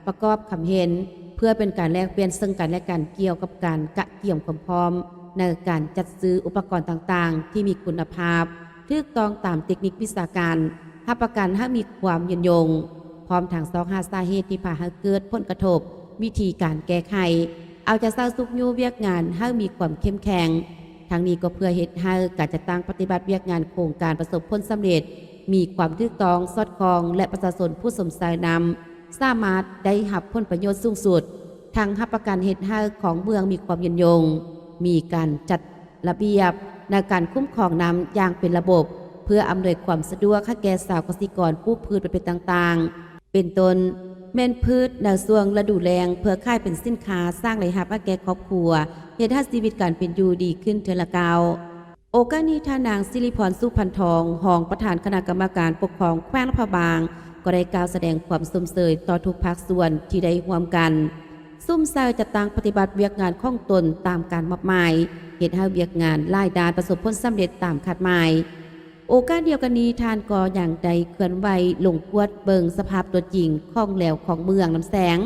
ປະກອບຄຳເຫັນ ເພື່ອເປັນການແລກປ່ຽນເຊິ່ງກັນແລະກັນກ່ຽວກັບການກະກຽມຄວາມພ້ອມໃນການຈັດຊື້ອຸປະກອນຕ່າງໆທີ່ມີຄຸນນະພາບ, ຖືກຕ້ອງຕາມເຕັກນິກວິຊາການ, ຮັບປະກັນໃຫ້ມີຄວາມຍືນຍົງ, ພ້ອມທັງຊອກຫາສາເຫດທີ່ພາໃຫ້ເກີດຜົນກະທົບ, ວິທີການແກ້ໄຂ, ເອົາໃຈໃສ່ຊຸກຍູ້ວຽກງານໃຫ້ມີຄວາມເຂັ້ມແຂງ. ທັງນີ້ກໍເພື່ອເຮັດໃຫ້ການຈັດຕັ້ງປະຕິບັດວຽກງານໂຄງການປະສົບຜົນສຳເລັດ, ມີຄວາມຖືກຕ້ອງ, ສອດຄ່ອງ ແລະ ປະຊາຊົນຜູ້ຊົມໃຊ້ນ້ຳສາມາດໄດ້ຮັບຜົນປະໂຫຍດສູງສຸດ, ທັງຮັບປະກັນເຮັດໃຫ້ຂອງເມືອງມີຄວາມຍືນຍົງ, ມີການຈັດ ລະບຽບໃນການຄຸ້ມຄອງນ້ຳຢ່າງເປັນລະບົບ ເພື່ອອຳນວຍຄວາມສະດວກໃຫ້ແກ່ຊາວກະສິກອນປູກພືດປະເພດຕ່າງໆ ເປັນຕົ້ນແມ່ນພືດໃນຊ່ວງລະດູແລ້ງ ເພື່ອຂາຍເປັນສິນຄ້າສ້າງລາຍຮັບໃຫ້ແກ່ຄອບຄົວ, ເຮັດໃຫ້ຊີວິດການເປັນຢູ່ດີຂຶ້ນເທື່ອລະກ້າວ. ໂອກາດນີ້ ທ່ານນາງ ສິລິພອນ ສຸພັນທອງ ຮອງປະທານຄະນະກຳມະການປົກຄອງແຂວງຫຼວງພະບາງ ກໍໄດ້ກ່າວສະແດງຄວາມຊົມເຊີຍຕໍ່ທຸກພາກສ່ວນທີ່ໄດ້ຮ່ວມກັນ ສຸມໃສ່ຈັດຕັ້ງປະຕິບັດວຽກງານຂອງຕົນຕາມການມອບໝາຍ, ເຮັດໃຫ້ວຽກງານຫຼາຍດ້ານປະສົບຜົນສຳເລັດຕາມຄາດໝາຍ. ໂອກາດດຽວກັນນີ້, ທ່ານກໍຍັງໄດ້ເຄື່ອນໄຫວລົງກວດເບິ່ງສະພາບຕົວຈິງຂອງແລວຂອງເມືອງນ້ຳແສງ,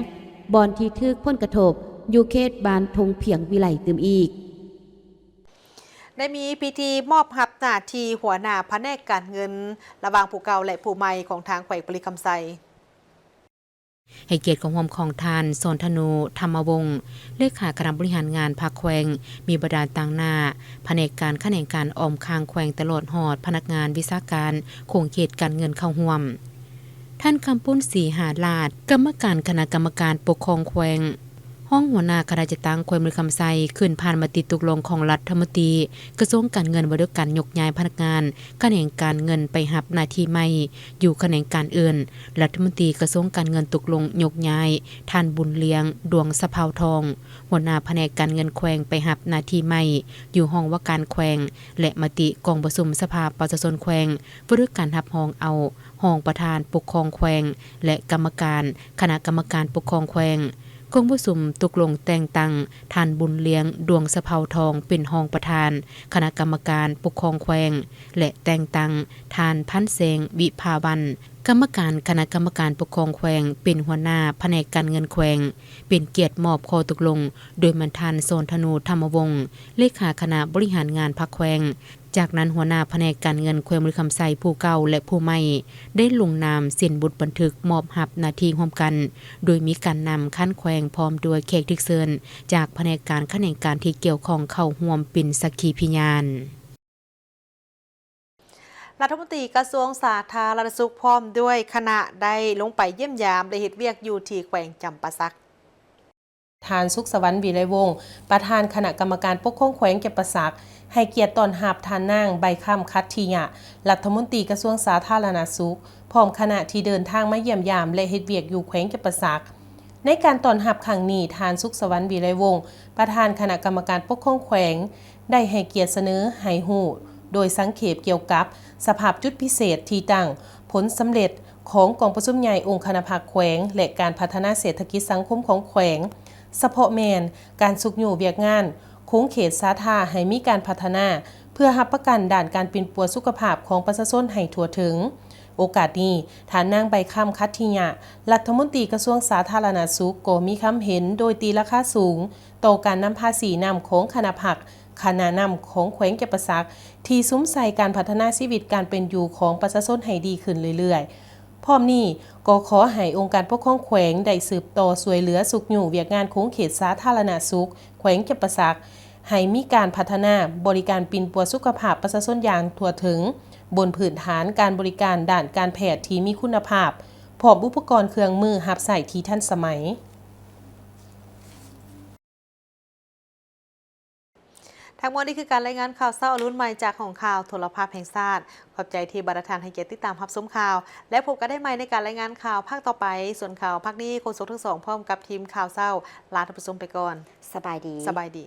ບ່ອນທີ່ຖືກຜົນກະທົບ ຢູ່ເຂດບ້ານທົ່ງພຽງວິໄລຕື່ມອີກ. ໄດ້ມີພິທີມອບຮັບໜ້າທີ່ຫົວໜ້າພະແນກການເງິນ ລະຫວ່າງຜູ້ເກົ່າ ແລະ ຜູ້ໃໝ່ຂອງທາງແຂວງບໍລິຄຳໄຊ. ໃຫ້ກຽດເຂົ້າຮ່ວມຂອງທ່ານ ສອນທະນູ ທຳມະວົງ ເລຂາຄະນະບໍລິຫານງານພັກແຂວງ, ມີບັນດາຕາງໜ້າພະແນກການຂະແໜງການອ້ອມຂ້າງແຂວງ ຕະຫຼອດຮອດພະນັກງານວິຊາການຂົງເຂດການເງິນເຂົ້າຮ່ວມ. ທ່ານ ຄຳປຸ້ນ ສີຫາລາດ ກຳມະການຄະນະກຳມະການປົກຄອງແຂວງ, ຮອງຫົວໜ້າຄະນະຈັດຕັ້ງແຂວງບໍລິຄຳໄຊ ຂຶ້ນຜ່ານມະຕິຕົກລົງຂອງລັດຖະມົນຕີກະຊວງການເງິນ ວ່າດ້ວຍການຍົກຍ້າຍພະນັກງານຂະແໜງການເງິນໄປຮັບໜ້າທີ່ໃໝ່ຢູ່ຂະແໜງການອື່ນ. ລັດຖະມົນຕີກະຊວງການເງິນຕົກລົງຍົກຍ້າຍທ່ານ ບຸນລ້ຽງ ດວງສະເພົາທອງ ຫົວໜ້າພະແນກການເງິນແຂວງໄປຮັບໜ້າທີ່ໃໝ່ຢູ່ຫ້ອງວ່າການແຂວງ ແລະ ມະຕິກອງປະຊຸມສະພາປະຊາຊົນແຂວງ ວ່າດ້ວຍການຮັບຮອງເອົາ ຮອງປະທານປົກຄອງແຂວງ ແລະ ກຳມະການຄະນະກຳມະການປົກຄອງແຂວງ. ກອງປະຊຸມຕົກລົງແຕ່ງຕັ້ງທ່ານ ບຸນລ້ຽງ ດວງສະເພົາທອງ ເປັນຮອງປະທານຄະນະກຳມະການປົກຄອງແຂວງ ແລະ ແຕ່ງຕັ້ງທ່ານ ພັນແສງ ວິພາວັນ ກຳມະການຄະນະກຳມະການປົກຄອງແຂວງ ເປັນຫົວໜ້າພະແນກການເງິນແຂວງ. ເປັນກຽດມອບຂໍ້ຕົກລົງໂດຍແມ່ນທ່ານ ສອນທະນູ ທຳມະວົງ ເລຂາຄະນະບໍລິຫານງານພັກແຂວງ. ຈາກນັ້ນ ຫົວໜ້າພະແນກການເງິນແຂວງບໍລິຄຳໄຊຜູ້ເກົ່າ ແລະ ຜູ້ໃໝ່ ໄດ້ລົງນາມເຊັນບົດບັນທຶກມອບຮັບໜ້າທີ່ຮ່ວມກັນ, ໂດຍມີການນຳຂັ້ນແຂວງ ພ້ອມດ້ວຍແຂກຖືກເຊີນຈາກພະແນກການຂະແໜງການທີ່ກ່ຽວຂ້ອງເຂົ້າຮ່ວມເປັນສັກຂີພະຍານ. ລັດຖະມົນຕີກະຊວງສາທາລະນະສຸກ ພ້ອມດ້ວຍຄະນະ ໄດ້ລົງໄປຢ້ຽມຢາມ ແລະ ເຮັດວຽກຢູ່ທີ່ແຂວງຈຳປາສັກ. ທ່ານ ສຸກສະຫວັນ ວິໄລວົງ ປະທານຄະນະກຳມະການປົກຄອງແຂວງຈຳປາສັກ ໃຫ້ກຽດຕ້ອນຮັບທ່ານນາງ ໃບຄຳ ຂັດທິຍະ ລັດຖະມົນຕີກະຊວງສາທາລະນະສຸກ ພ້ອມຄະນະທີ່ເດີນທາງມາຢ້ຽມຢາມ ແລະ ເຮັດວຽກຢູ່ແຂວງຈຳປາສັກ. ໃນການຕ້ອນຮັບຄັ້ງນີ້, ທ່ານ ສຸກສະຫວັນ ວິໄລວົງ ປະທານຄະນະກຳມະການປົກຄອງແຂວງ ໄດ້ໃຫ້ກຽດສະເໜີໃຫ້ຮູ້ ໂດຍສັງເຂບກ່ຽວກັບສະພາບຈຸດພິເສດທີ່ຕັ້ງ, ຜົນສຳເລັດຂອງກອງປະຊຸມໃຫຍ່ອົງຄະນະພັກແຂວງ ແລະ ການພັດທະນາເສດຖະກິດສັງຄົມຂອງແຂວງ, ສະເພາະແມ່ນການຊຸກຍູ້ວຽກງານຂົງເຂດສາທາໃຫ້ມີການພັດທະນາ ເພື່ອຮັບປະກັນດ້ານການປິ່ນປົວສຸຂະພາບຂອງປະຊາຊົນໃຫ້ທົ່ວເຖິງ. ໂອກາດນີ້, ທ່ານນາງ ໃບຄຳ ຂັດທິຍະ ລັດຖະມົນຕີກະຊວງສາທາລະນະສຸກ ກໍມີຄຳເຫັນໂດຍຕີລາຄາສູງຕໍ່ການນຳພາຊີ້ນຳຂອງຄະນະພັກ, ຄະນະນຳຂອງແຂວງຈຳປາສັກ ທີ່ສຸມໃສ່ການພັດທະນາຊີວິດການເປັນຢູ່ຂອງປະຊາຊົນໃຫ້ດີຂຶ້ນເລື້ອຍໆ. ພ້ອມນີ້ກໍຂໍໃຫ້ອົງການປົກຄອງແຂວງໄດ້ສືບຕໍ່ຊ່ວຍເຫຼືອຊຸກຍູ້ວຽກງານຂົງເຂດສາທາລະນະສຸກແຂວງຈຳປາສັກ ໃຫ້ມີການພັດທະນາບໍລິການປິ່ນປົວສຸຂະພາບປະຊາຊົນຢ່າງທົ່ວເຖິງ, ບົນພື້ນຖານການບໍລິການດ້ານການແພດທີ່ມີຄຸນນະພາບ, ພ້ອມອຸປະກອນເຄື່ອງມືຮັບໃຊ້ທີ່ທັນສະໄໝ. ທັງໝົດນີ້ຄືການລາຍງານຂ່າວເຊົ້າອະລຸນໃໝ່ຈາກຫ້ອງຂ່າວໂທລະພາບແຫ່ງຊາດ. ຂອບໃຈທີ່ບັນດາທ່ານໃຫ້ກຽດຕິດຕາມຮັບຊົມຂ່າວ ແລະ ພົບກັນໄດ້ໃໝ່ໃນການລາຍງານຂ່າວພາກຕໍ່ໄປ. ສ່ວນຂ່າວພາກນີ້ ໂຄສົກທັງສອງພ້ອມກັບທີມຂ່າວເຊົ້າ ລາທ່ານຜູ້ຊົມໄປກ່ອນ. ສະບາຍດີ. ສະບາຍດີ.